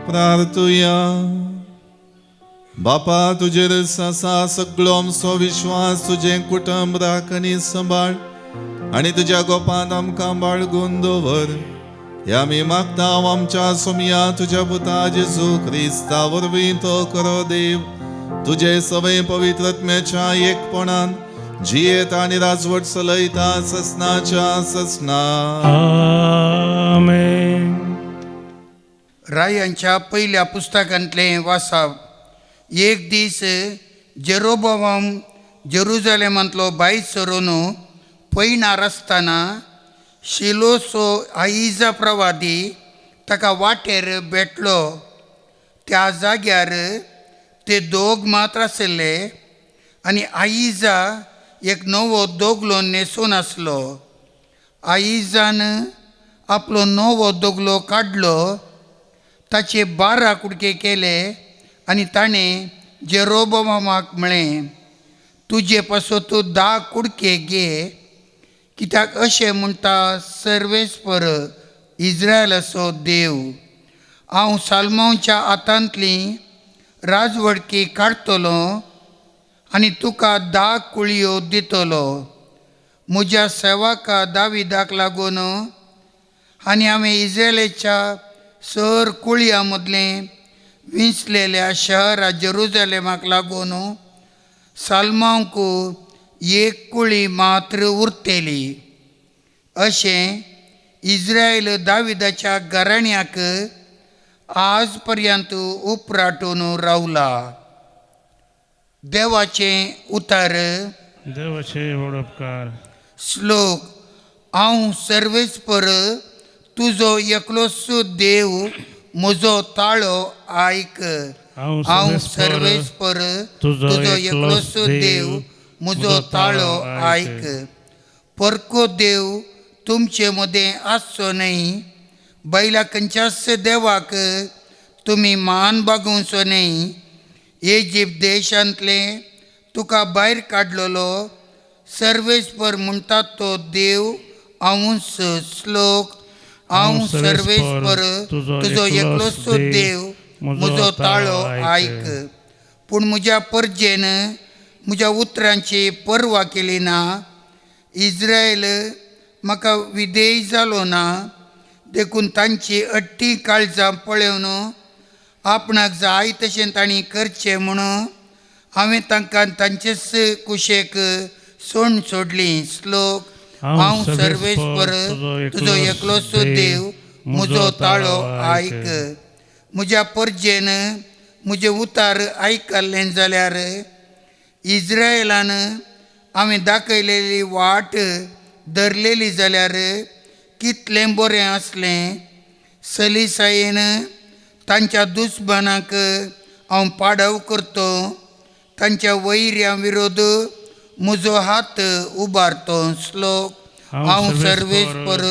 प्रार्थुया. बापा तुजेर आसा सगळो आमचो विश्वास, तुजें कुटुंब राख आनी सांबाळ आनी तुज्या गोपांत आमकां बाळगून दवर. ह्या आमी मागता आमच्या सोमया तुज्या पुता जेजू क्रिस्ता वरवीं तो खरो देव तुजे सवय पवित्र आत्म्याच्या एकपणान जियेत आनी राजवट चलयता ससनाच्या ससना. आमेन. रायांच्या पयल्या पुस्तकांतलें वासाप. एक दीस जेरोबोवाम जेरुजलेमांतलो भायर सरून पयणार आसतना शिलोसो आईजा प्रवादी ताका वाटेर भेटलो. त्या जाग्यार ते दोग मात्र आशिल्ले आनी आईजा एक नवो दोगलो न्हेसून आसलो. आईजान आपलो नवो दोगलो काडलो, ताचे 12 कुडके केले आनी ताणें जेरोबोमाक म्हळें, तुजे पासत तूं 10 कुडके घे, कित्याक अशें म्हणटा सर्वेस्पर इज्रायलाचो देव, हांव साल्मांवच्या हातांतली राजवडकी काडटलो आनी तुका 10 कुळयो दितलो. म्हज्या सेवका दाविदाक लागून आनी हांवें इज्रायलाच्या सर कुळयां मदलें विंचलेल्या शहरा जेरुजलेमाक लागून साल्मांक एक कुळी मात्र उरतली. अशें इज्रायल दाविदाच्या घराण्याक आज पर्यंत उपराटून रावला. देवाचें उतर. देवाचे व्हड उपकार. श्लोक. हांव सर्वेस्पर तुजो एकलोच देव, म्हजो ताळो आयक. हांव सर्वेस्पर तुजो एकलोच देव, म्हजो ताळो आयक. परको देव तुमचे मदें आसचो न्हय, बैला खंयच्याच देवाक तुमी मान बागोवचो न्हय. इजिप्त देशांतले तुका भायर काडलेलो सर्वेस्पर म्हणटात तो देव हांवूच. श्लोक हांव सर्वेस्पर तुजो एकलोच देव, म्हजो ताळो आयक. पूण म्हज्या परजेन म्हज्या उतरांची पर्वा केली ना. इज्रायल म्हाका विधेय जालो ना, देखून तांची अट्टी काळजां पळोवन आपणाक जाय तशें तांणी करचें म्हणून हांवें तांकां तांचेच कुशेक सोण सोडली. श्लोक हांव सर्वेस्पर तुजो एकलोच देव, म्हजो ताळो आयक. म्हज्या परजेन म्हजें उतार आयकल्लें जाल्यार इज्रायलान हांवें दाखयलेली वाट धरलेली जाल्यार कितलें बरें आसलें. सलीसायेन तांच्या दुस्मानाक हांव पाडव करतो, तांच्या वैऱ्यां विरोध म्हजो हात उबारतो. श्लोक हांव सर्वेस्पर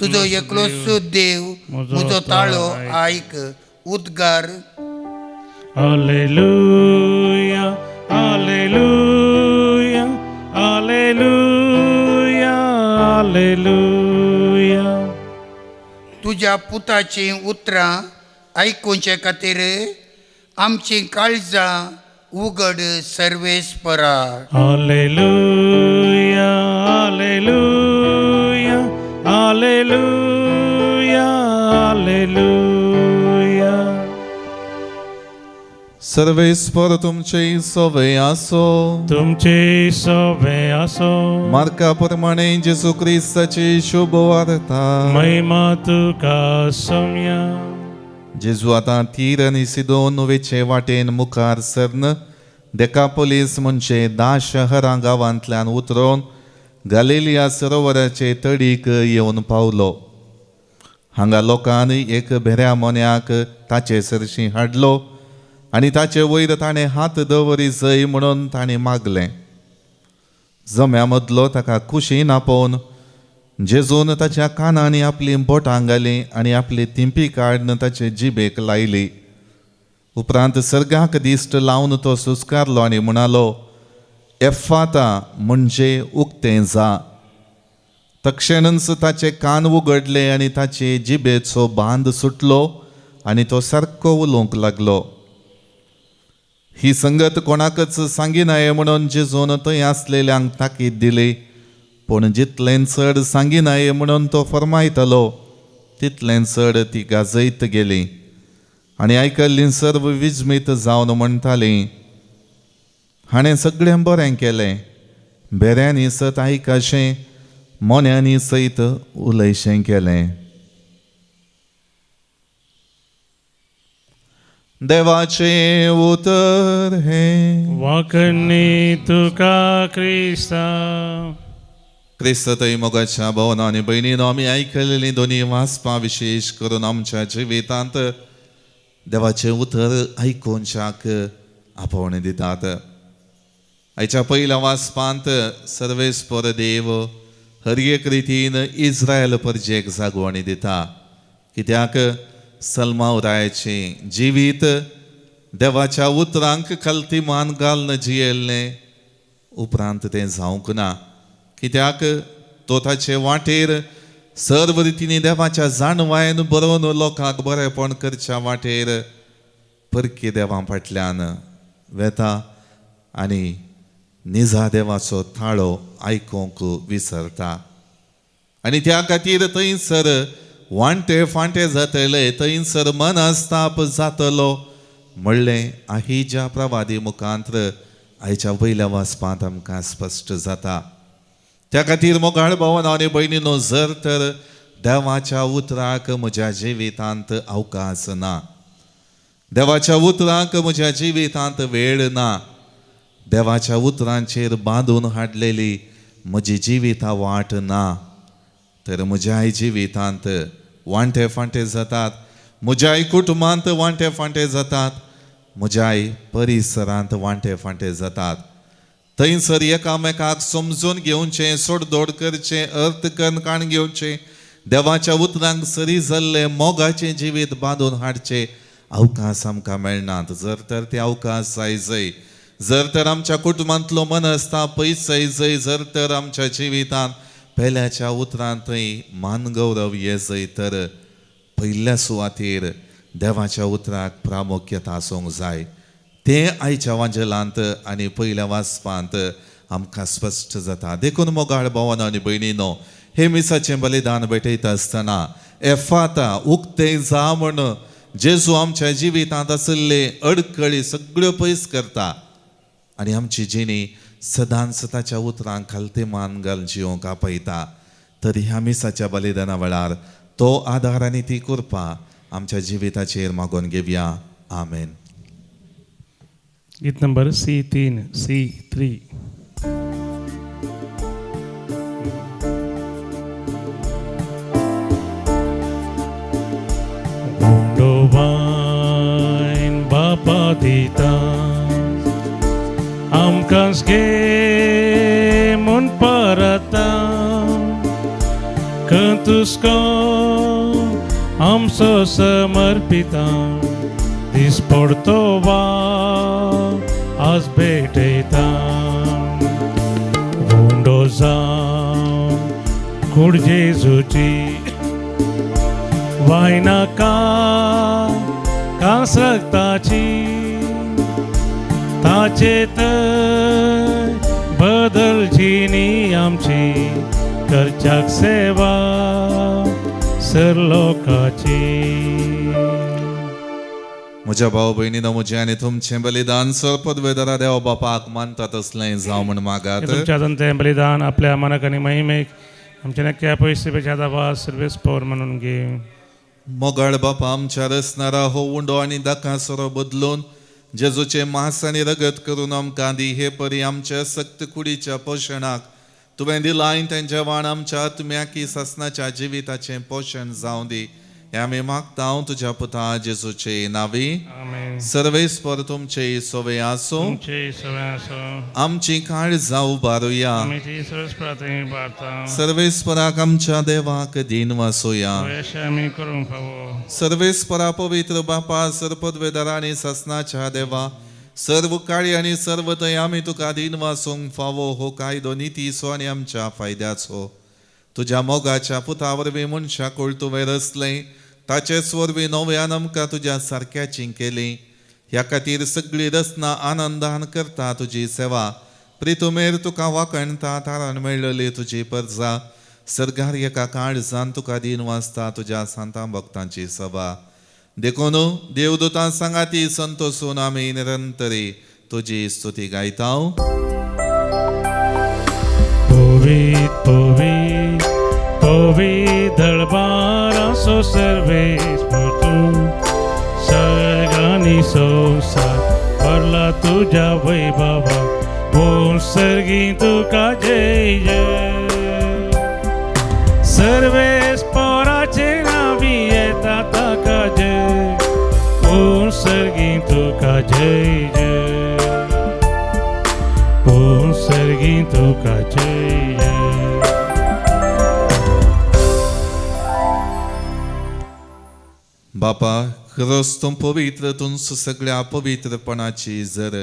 तुजो एकलोच देव, म्हजो ताळो आयक. उद्गार. Hallelujah, hallelujah, hallelujah, hallelujah. तुज्या पुताचीं उतरां आयकुचे खातीर आमचीं काळजां उगड सर्वेस्परा. Hallelujah, hallelujah, hallelujah, hallelujah. सर्वेस्पर तुमचे सवे आसो. तुमचे सोबे आसो. मार्का प्रमाणे जेजू क्रिस्ताची शुभ वार्ता. महिमा तुका सोम्या. जेजू आतां तीर आनी सिदोन वेचे वाटेन मुखार सरन देकापोलीस म्हणजे 10 शहरां गांवांतल्यान उतरोवन गालिलिया सरोवराचे तडीक येवन पावलो. हांगा लोकांनी एक भेऱ्या मोन्याक ताचे सरशी हाडलो आनी ताचे वयर ताणें हात दवरी जय म्हणून ताणें मागलें. जम्या मदलो ताका कुशीन आपोवन जेजून ताच्या कानांनी आपली बोटां घालीं आनी आपली तिंपी काडून ताचे जिबेक लायली. उपरांत सर्गाक दिश्ट लावन तो सुस्कारलो आनी म्हणालो, एफाता म्हणजे उक्तें जा. तक्षणच ताचे कान उगडले आनी ताचे जिबेचो बांद सुटलो आनी तो सारको उलोवंक लागलो. ही संगत कोणाकच सांगिनाये म्हणून जेजून थंय आसलेल्यांक ताकीद दिली, पूण जितलें चड सांगिनाये म्हणून तो फर्मायतालो तितलें चड ती गाजयत गेली आनी आयकल्लीं सर्व विजमीत जावन म्हणटालीं, हाणें सगळें बरें केलें, भेऱ्यांनी सत आयकाशें, मोन्यांनी सयत उलयशें केलें. देवाचें उतर हें. वाकणी तुका क्रिस्ता. क्रिस्त थंय मोगाच्या भोवना आनी भयणीनो, आमी आयकलेलीं दोनी वाचपां विशेश करून आमच्या जिवितांत देवाचें उतर आयकुच्याक आपोवणें दितात. आयच्या पयल्या वाचपांत सर्वेस्पर देव हर एक रितीन इस्रायल परजेक जागवणी दिता, कित्याक सलमावरायाचें जिवीत देवाच्या उतरांक खालती मान घालून जियेल्लें उपरांत तें जावंक ना, कित्याक तो ताचे वाटेर सर्व रितींनी देवाच्या जाणवायेन बरोवन लोकांक बरेपण करच्या वाटेर परकी देवां फाटल्यान वेता आनी निजा देवाचो थाळो आयकूंक विसरता. आनी त्या खातीर थंयसर वांटे फांटे जातले, थंयसर मनस्ताप जातलो म्हणलें आहिज्या प्रवादी मुखांत्र आयच्या वयल्या वाचपांत आमकां स्पश्ट जाता. त्या खातीर मोगाळ भावन आनी भयणीनो, जर तर देवाच्या उतराक म्हज्या जिवितांत अवकाश ना, देवाच्या उतराक म्हज्या जिवितांत वेळ ना, देवाच्या उतरांचेर बांदून हाडलेली म्हजी जिविता वाट ना, तर म्हज्याय जिवितांत वांटे फांटे जातात, म्हज्याय कुटुंबांत वांटे फांटे जातात, म्हज्याय परिसरांत वांटे फांटे जातात. थंयसर एकामेकाक समजून घेवचें, सोडदोड करचें, अर्थ कन्न काण घेवचें, देवाच्या उतरांक सरी जाल्लें मोगाचें जिवीत बांदून हाडचें अवकाश आमकां मेळनात. जर तर ते अवकाश जाय जय, जर तर आमच्या कुटुंबांतलो मनस्ताप पयस जाय जय, जर तर आमच्या जिवितांत पेल्याच्या उतरांत थंय मानगौरव ये जय, तर पयल्या सुवातेर देवाच्या उतराक प्रामुख्यता आसूंक जाय. तें आयच्या वांजेलांत आनी पयल्या वाचपांत आमकां स्पश्ट जाता. देखून मोगाळ भावानो आनी भयणीनो, हे मिसाचें बलिदान भेटयता आसतना एफाता उक्तें जा म्हण जेजू आमच्या जिवितांत आशिल्ले अडकळी सगळ्यो पयस करता आनी आमची जिणी सदांच ताच्या उतरांक खालते मान घालून जिवंक आपयता. तर ह्या मिसाच्या बलिदाना वेळार तो आदार आनी ती कृपा आमच्या जिविताचेर मागोवन घेवया. आमेन. गीत नंबर C3, C3. उंडो वायन बापा दिता आमकां घे म्हूण परता, कंतुस्को आमचो समर्पिता, दीस पडतो वा आज भेटयता. उंडो जावन कूड जेजूची वायनाका कासक्ताची, ताचे तर बदलची नी आमची, करच्याक सेवा सर लोकाची. म्हज्या भाव भयणीनो, म्हजें आनी तुमचें बलिदान सरपदवेदरा देव बापाक मानता तसलें जावं म्हण मागात. तुमच्या हातान तें बलिदान आपल्या मनाक आनी महिमेक आमच्या नक्या पयशे पेक्षा सर्वेस पवर म्हणून घे. मोगाळ बापा, आमच्या रसणारा हो उंडो आनी दाका सोरो बदलून जेजूचें मांस आनी रगत करून आमकां दी. हे परी आमच्या सक्त कुडीच्या पोशणाक तुवें दिलां तें जेवण आमच्या आत्म्याकी सासनाच्या जिविताचें पोशण जावं दी. हें आमी मागता तुज्या पुता जेजूचे नांवी. सर्वेस्पर तुमचे सोवे आसूं. आमची काळजां उबारुया. सर्वेस्पराक आमच्या देवाक दीन वासोया. सर्वेस्परा पवित्र बापा, सर्पदवेदारा आनी सासनाच्या देवा, सर्व काळी आनी सर्व थंय आमी तुका दीन वासूंक फावो हो कायदो नितीचो आनी आमच्या फायद्याचो. तुज्या मोगाच्या पुता वरवीं मनशाकूळ तुवें रचलें, ताचेच वरवीं नव्यान आमकां तुज्या सारक्याची केली. ह्या खातीर सगळी रचना आनंदान करता तुजी सेवा. प्रितुमेर तुका वाखणता तारण मेळ्ळली तुजी परजा सर्गार एका काळजान तुका दीन वाचता तुज्या सांतां भक्तांची सभा. देखून देवदूतां सांगाती संतोसून आमी निरंतरी तुजी स्तुती गायता. पवित पवित पवित दळबाराचो सर्वेस्पर तूं, सर्गांनी संवसार भरला तुज्या वैभवा, पूण सर्गी तुका जय जय. सर्वेस्पराचे नांवी येता ताका जय, पूण सर्गी तुका जय जय, पूण सर्गी तुका जय जय. बापा, खरोच तूं पवित्र, तूंच सगळ्या पवित्रपणाची जर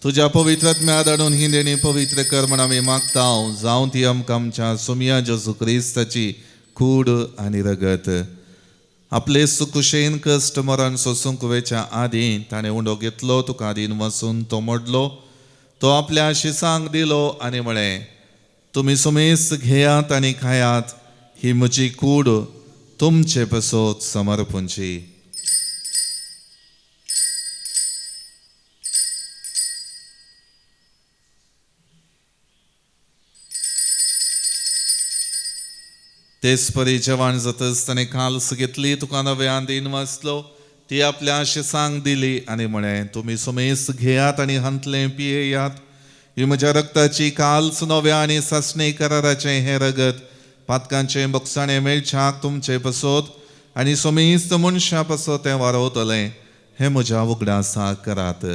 तुज्या पवित्र आत्म्या धाडून ही देणी पवित्र कर म्हण आमी मागता. जावं ती आमकां आमच्या सोमया जेजू क्रिस्ताची कूड आनी रगत. आपले सुकुशेन कश्ट मरण सोसूंक वेच्या आदीं ताणें उंडो घेतलो, तुका दीन वसून तो मोडलो, तो आपल्या शिसांक दिलो आनी म्हळें, तुमी सुमेस घेयात आनी खायात, ही म्हजी कूड तुमचे पसत समर्पूंची. तेच परी जेवण जातच ताणें काल्स घेतली, तुका नव्यान दीन वाचलो, ती आपल्या शिसांक दिली आनी म्हळें, तुमी सुमेस घेयात आनी हांतलें पियेयात, ही म्हज्या रक्ताची काल्स नव्या आनी सासणी कराराचें हें रगत पातकांचें बोगसाणें मेळच्याक तुमचे पसत आनी सुमेस्त मनशां पसत तें वारवतलें. हें म्हज्या उगडासाक करात.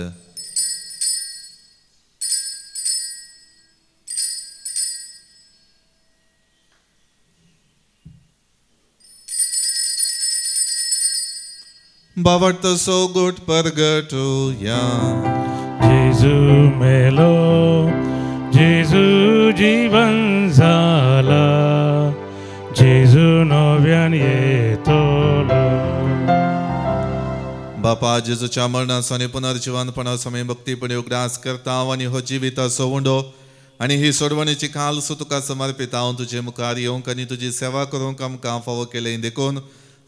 बावडतो सोगूट परगटुया. जेजू मेलो, जेजू जीवन झाला, जेजू नव्यान येतलो. बापा, जेजूच्या मरणाचो आनी पुनर्जिवनपणाचो आमी भक्तीपणी उगडास करता आनी हो जिविताचो उंडो आनी ही सोडवणीची कालसो तुका समर्पिता. हांव तुजे मुखार येवंक आनी तुजी सेवा करूंक आमकां फावो केलें देखून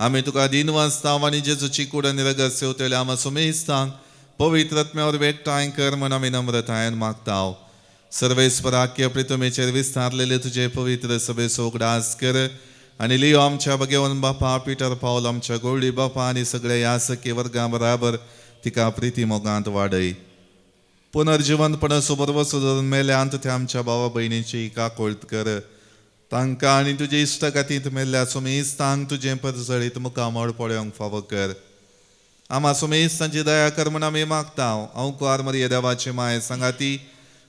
आमी तुका दिनवासता आनी जेजूची कूड आनी रगत सेवतल्या आमा सुमेस्तांक पवित्र आत्म्या वरवीं एकठांय कर म्हण आमी नम्रतायेन मागता. सर्वेस्पराक्य प्रितमेचेर विस्तारलेले तुजे पवित्र सभेचो उगडास कर आनी लियो आमच्या भगेवन बापा पिटर पावल, आमच्या गोल्डी बापा आनी सगळ्या यासकी वर्गां बराबर तिका प्रिती मोगांत वाडय. पुनर्जिवनपणाचो बरवसो धरून मेल्यांत त्या आमच्या भावा भयणीची काकोळत कर. तांकां आनी तुजे इश्टगातींत मेल्ल्या सुमेस्तांक तुजें परजळीत मुखामळ पळोवंक फावो कर. आमा सुमेस्तांची दया कर म्हण आमी मागता. हांव कुवार मरिये देवाची माय सांगाती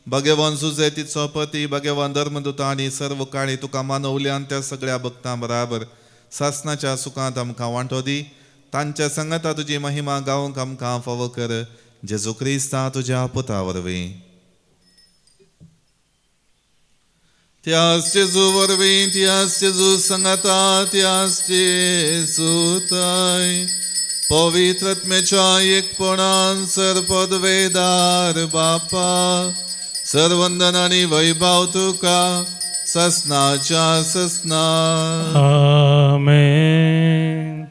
भगवान जुजे तिचो पती भगवान धर्मदुता आनी सर्व काळी तुका मानवल्यान त्या सगळ्या भक्तां बराबर सासनाच्या सुखांत आमकां वांटो दी. तांच्या सांगाता तुजी महिमा गावंक आमकां फावो कर. जेजू क्रिस्ता तुज्या पुता वरवीं. त्यास जेजू वरवीं, त्यास जेजू सांगाता, त्यास जेजू थंय पवित्र आत्म्याच्या एकपणान सर्पदवेदार बापा, सर्वंदन आनी वैभव तुका ससनाच्या ससना. आमेन.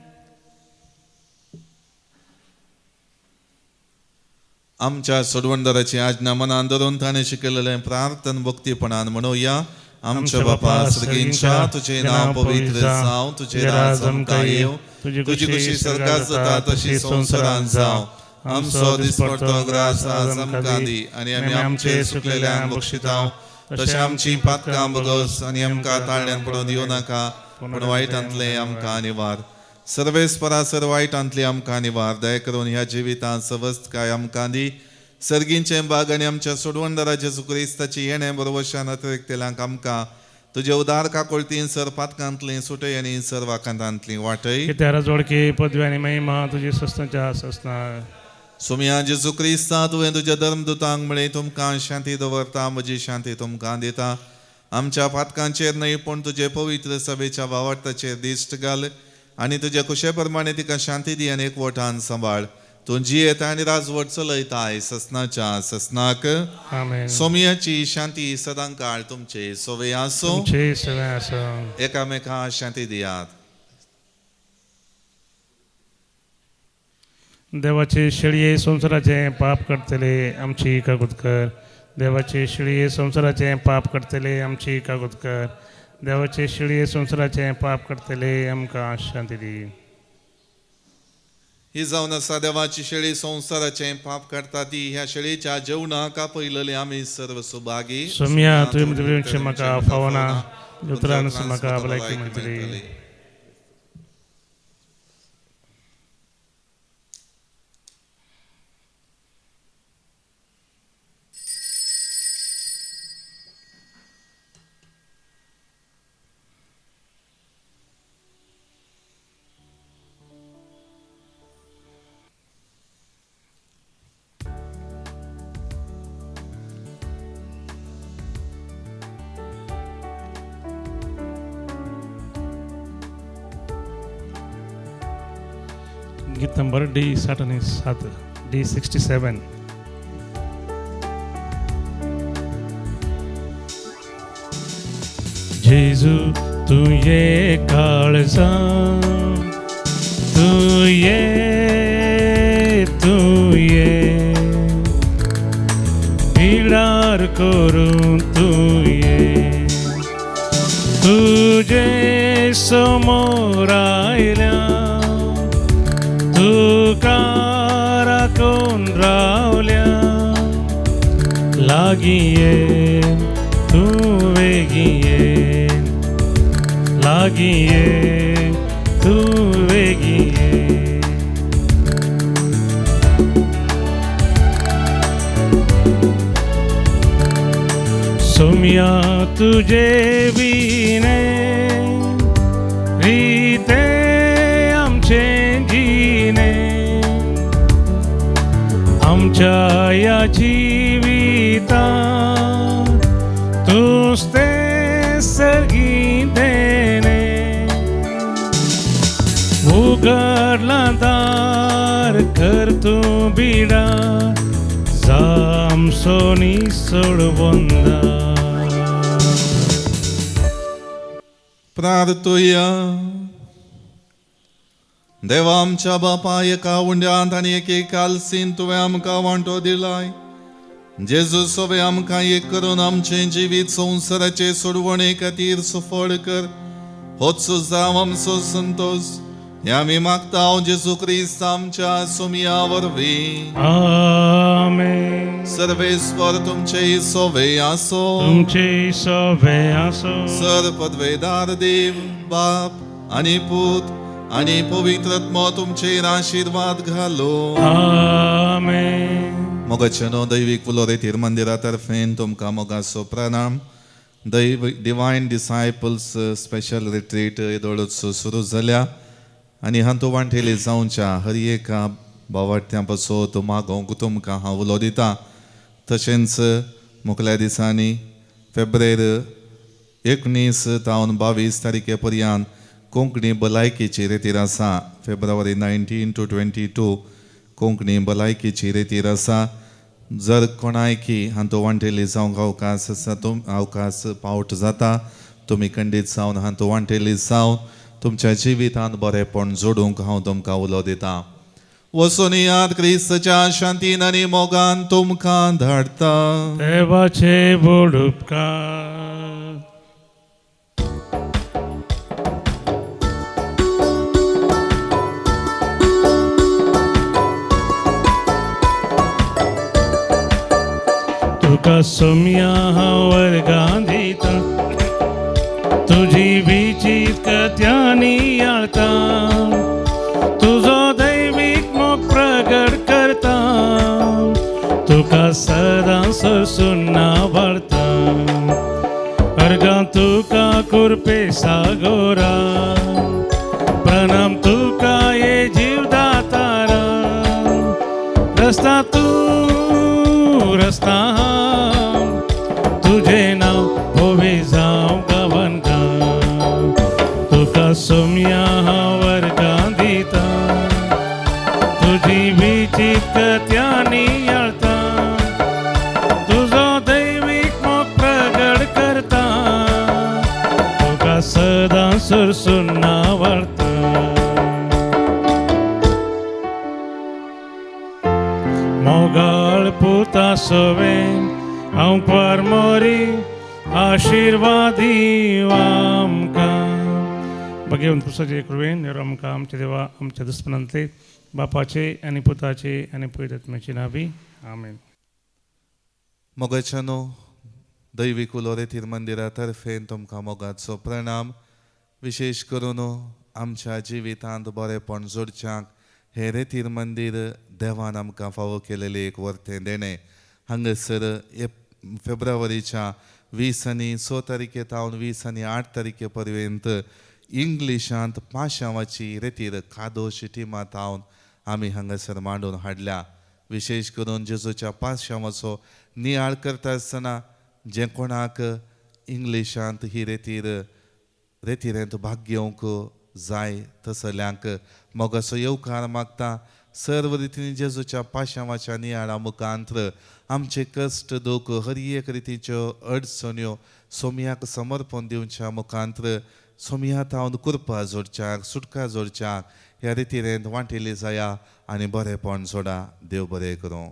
आमच्या सोडवणदाराची आज्ञा मनान धरून ताणें शिकयलेलें प्रार्थन भक्तीपणान म्हणुया. आमच्या बापा सर्गींच्या, तुजें नांव पवित्र जावं, तुजें राज आमकां येवं, तुजी खुशी स्वर्गात जाता तशी संवसारांत जावं. आमचो दिसपडतो ग्रास आज आमकां दी आनी आमी आमचे सुकलेल्यांक बक्षितां तशें आमची पातकां बगस आनी आमकां ताळ्यान पडून येवं नाका, पूण वायटांतलें आमकां निवार. सर्वेस्परा सर वायटांतली आमकां निवार. दया करून ह्या जिवितांत सवस्तकाय आमकां दी. सर्गींचें बाग आनी आमच्या सोडवणदारा जेजू क्रिस्ताची येणें बरोवशान अतिरिक्तेल्यांक आमकां तुजे उदार काकोळतीन सर पातकांतली सुटय आनी सर वाकांतांतली वाटय. कित्याक जोडकी पदवी आनी महिमा तुजी ससनाच्या ससना. सोमया जेजू क्रिस्ता, तुवें तुज्या धर्मदुतांक म्हळें, तुमकां शांती दवरता, म्हजी शांती तुमकां दिता. आमच्या पातकांचेर न्हय पूण तुजे पवित्र सभेच्या वावडताचेर दिश्ट घाल आनी तुज्या कुशे प्रमाणे तिका शांती दी आनी एकवटान सांबाळ. तूं जियेता आनी राजवट चलयताय ससनाच्या ससनाक. आमेन. सोमयाची शांती सदां काळ तुमचे सोवे आसूं. तुमचे सगळे आसूं. एकामेका शांती दियात. देवाचे शेळये संवसाराचें पाप करतले आमची कागूत कर. देवाचे शेळये संवसाराचें पाप करतले आमची कागूत कर. देवाचे शेळये संवसाराचें पाप करतले आमकां शांती दी. ही जावन आसा देवाची शेळी, संवसाराचें पाप काडटा ती. ह्या शेळीच्या जेवणाक आपयलेले आमी सर्व सुभागी. सोम्या, तुवें म्हजें म्हाका फावना, उतरान म्हाका भलायकी मेळटली. गीत नंबर डी 67, डी 67. जेजू तूं ये काळजा, तूं ये, तूं ये, पिडार करूं तूं ये, तुजे समोर आयल्या, तुका राखून रावल्या, लागीं ये तूं वेगीं ये, लागीं ये तूं वेगीं ये. सोम्या तुजे विणे रिते आमचें जिणे, आमच्या ह्या जिविता तूंच तें सर्गी देणें उगडला दार कर तूं बिडा जामसोनी सोडवंदा. प्रार्थुया. देवा आमच्या बापा, एका उंड्यांत आनी एके कालसीन तुवें आमकां वांटो दिलाय. जेजू सोवे आमकां एक करून आमचें जिवीत संवसाराचे सोडवणे खातीर सफळ कर. होच जावं आमचो संतोश, हे आमी मागता जेजू क्रिस्त आमच्या सोमया वरवीं. आमेन. सर्वेस्वर तुमचे सोवे आसो. तुमचे सवे आसो. सर पदवेदार देव बाप आनी पूत आनी पवित्र आत्मो तुमचेर आशिर्वाद घालो. आमेन. मोगाचे न्हू, दैवीक फुलोरेतीर मंदिरा तर्फेन तुमकां मोगाचो प्रणाम. दैव डिवायन डिसायपल्स स्पेशल रिट्रीट येदोळूच सुरू जाल्या आनी हातूंत वांटेली जावच्या हर एका बावाट्यां पासत मागोवंक तुमकां हांव उलो दिता. तशेंच मुखल्या दिसांनी फेब्रेर 19 तावन 22 तारखे पर्यंत कोंकणी भलायकेची रेतीर आसा. फेब्रुवारी 19 टू 22 कोंकणी भलायकेची रेतीर आसा. जर कोणायकी हातूंत वांटेली जावंक अवकाश आसा, तुम अवकाश पावट जाता, तुमी खंडीत जावन हातूंत वांटेली जावन तुमच्या जिवितांत बरेपण जोडूंक हांव तुमकां उलो दितां. वचून याद, क्रिस्तच्या शांतीन आनी मोगान तुमकां धाडटा. देवाचे व्हड उपकार. तुका सोम्या हांव वर्गां दिता, तुजी विचीत कथ्यांनी आळता, तुजो दैवीक मोग प्रगट करता, तुका सदां सरसून वाडता. अर्गां तुका कुरपे सागोरा, प्रणाम तुका ये जीवदातारा. रस्ता तूं रस्ता हांव, तुजें नांव होवे जावं गांवान गांव. तुका सोम्या हांव वर्गां दिता, तुजी विचीत कथ्यांनी आळता, तुजो दैवीक मोग प्रगट करता, तुका सदां सरसून वाडता. मोगाळ पुता सवे हांव परमोरी आशिर्वादी आमकां. भगवंत पुसाचे कृपेन निरो आमकां आमच्या देवा आमच्या दुस्मनांतले बापाचे आनी पुताचे आनी पवित्र आत्म्याचे नावी. आमेन. मोगाच्या न्हू, दैवीक उलोरेतीर मंदिरा तर्फेन तुमकां मोगाचो प्रणाम. विशेश करून आमच्या जिवितांत बरेपण जोडच्याक हें रेतीर मंदीर देवान आमकां फावो केलेलें एक वर्तें देणें. हांगासर फेब्रुवारीच्या 20 आनी 6 तारखे तावन 20 आनी 8 तारखे पर्यंत इंग्लिशांत पाशांवाची रेतीर कादोश टिमा तावन आमी हांगासर मांडून हाडल्या. विशेश करून जेजूच्या पाशांवाचो नियाळ करता आसतना जे कोणाक इंग्लिशांत ही रेतिरेंत भाग घेवंक जाय तसल्यांक मोगाचो येवकार मागता. सर्व रितीन जेजूच्या पाशांवाच्या नियाळा मुखांत्र आमचे कश्ट दुख हर एक रितीच्यो अडचण्यो सोमयाक समर्पण दिवच्या मुखांत्र सोमया तावन कृपा जोडच्याक सुटका जोडच्याक ह्या रितीरेंत वांटेली जाया आनी बरेपण जोडा. देव बरें करूं.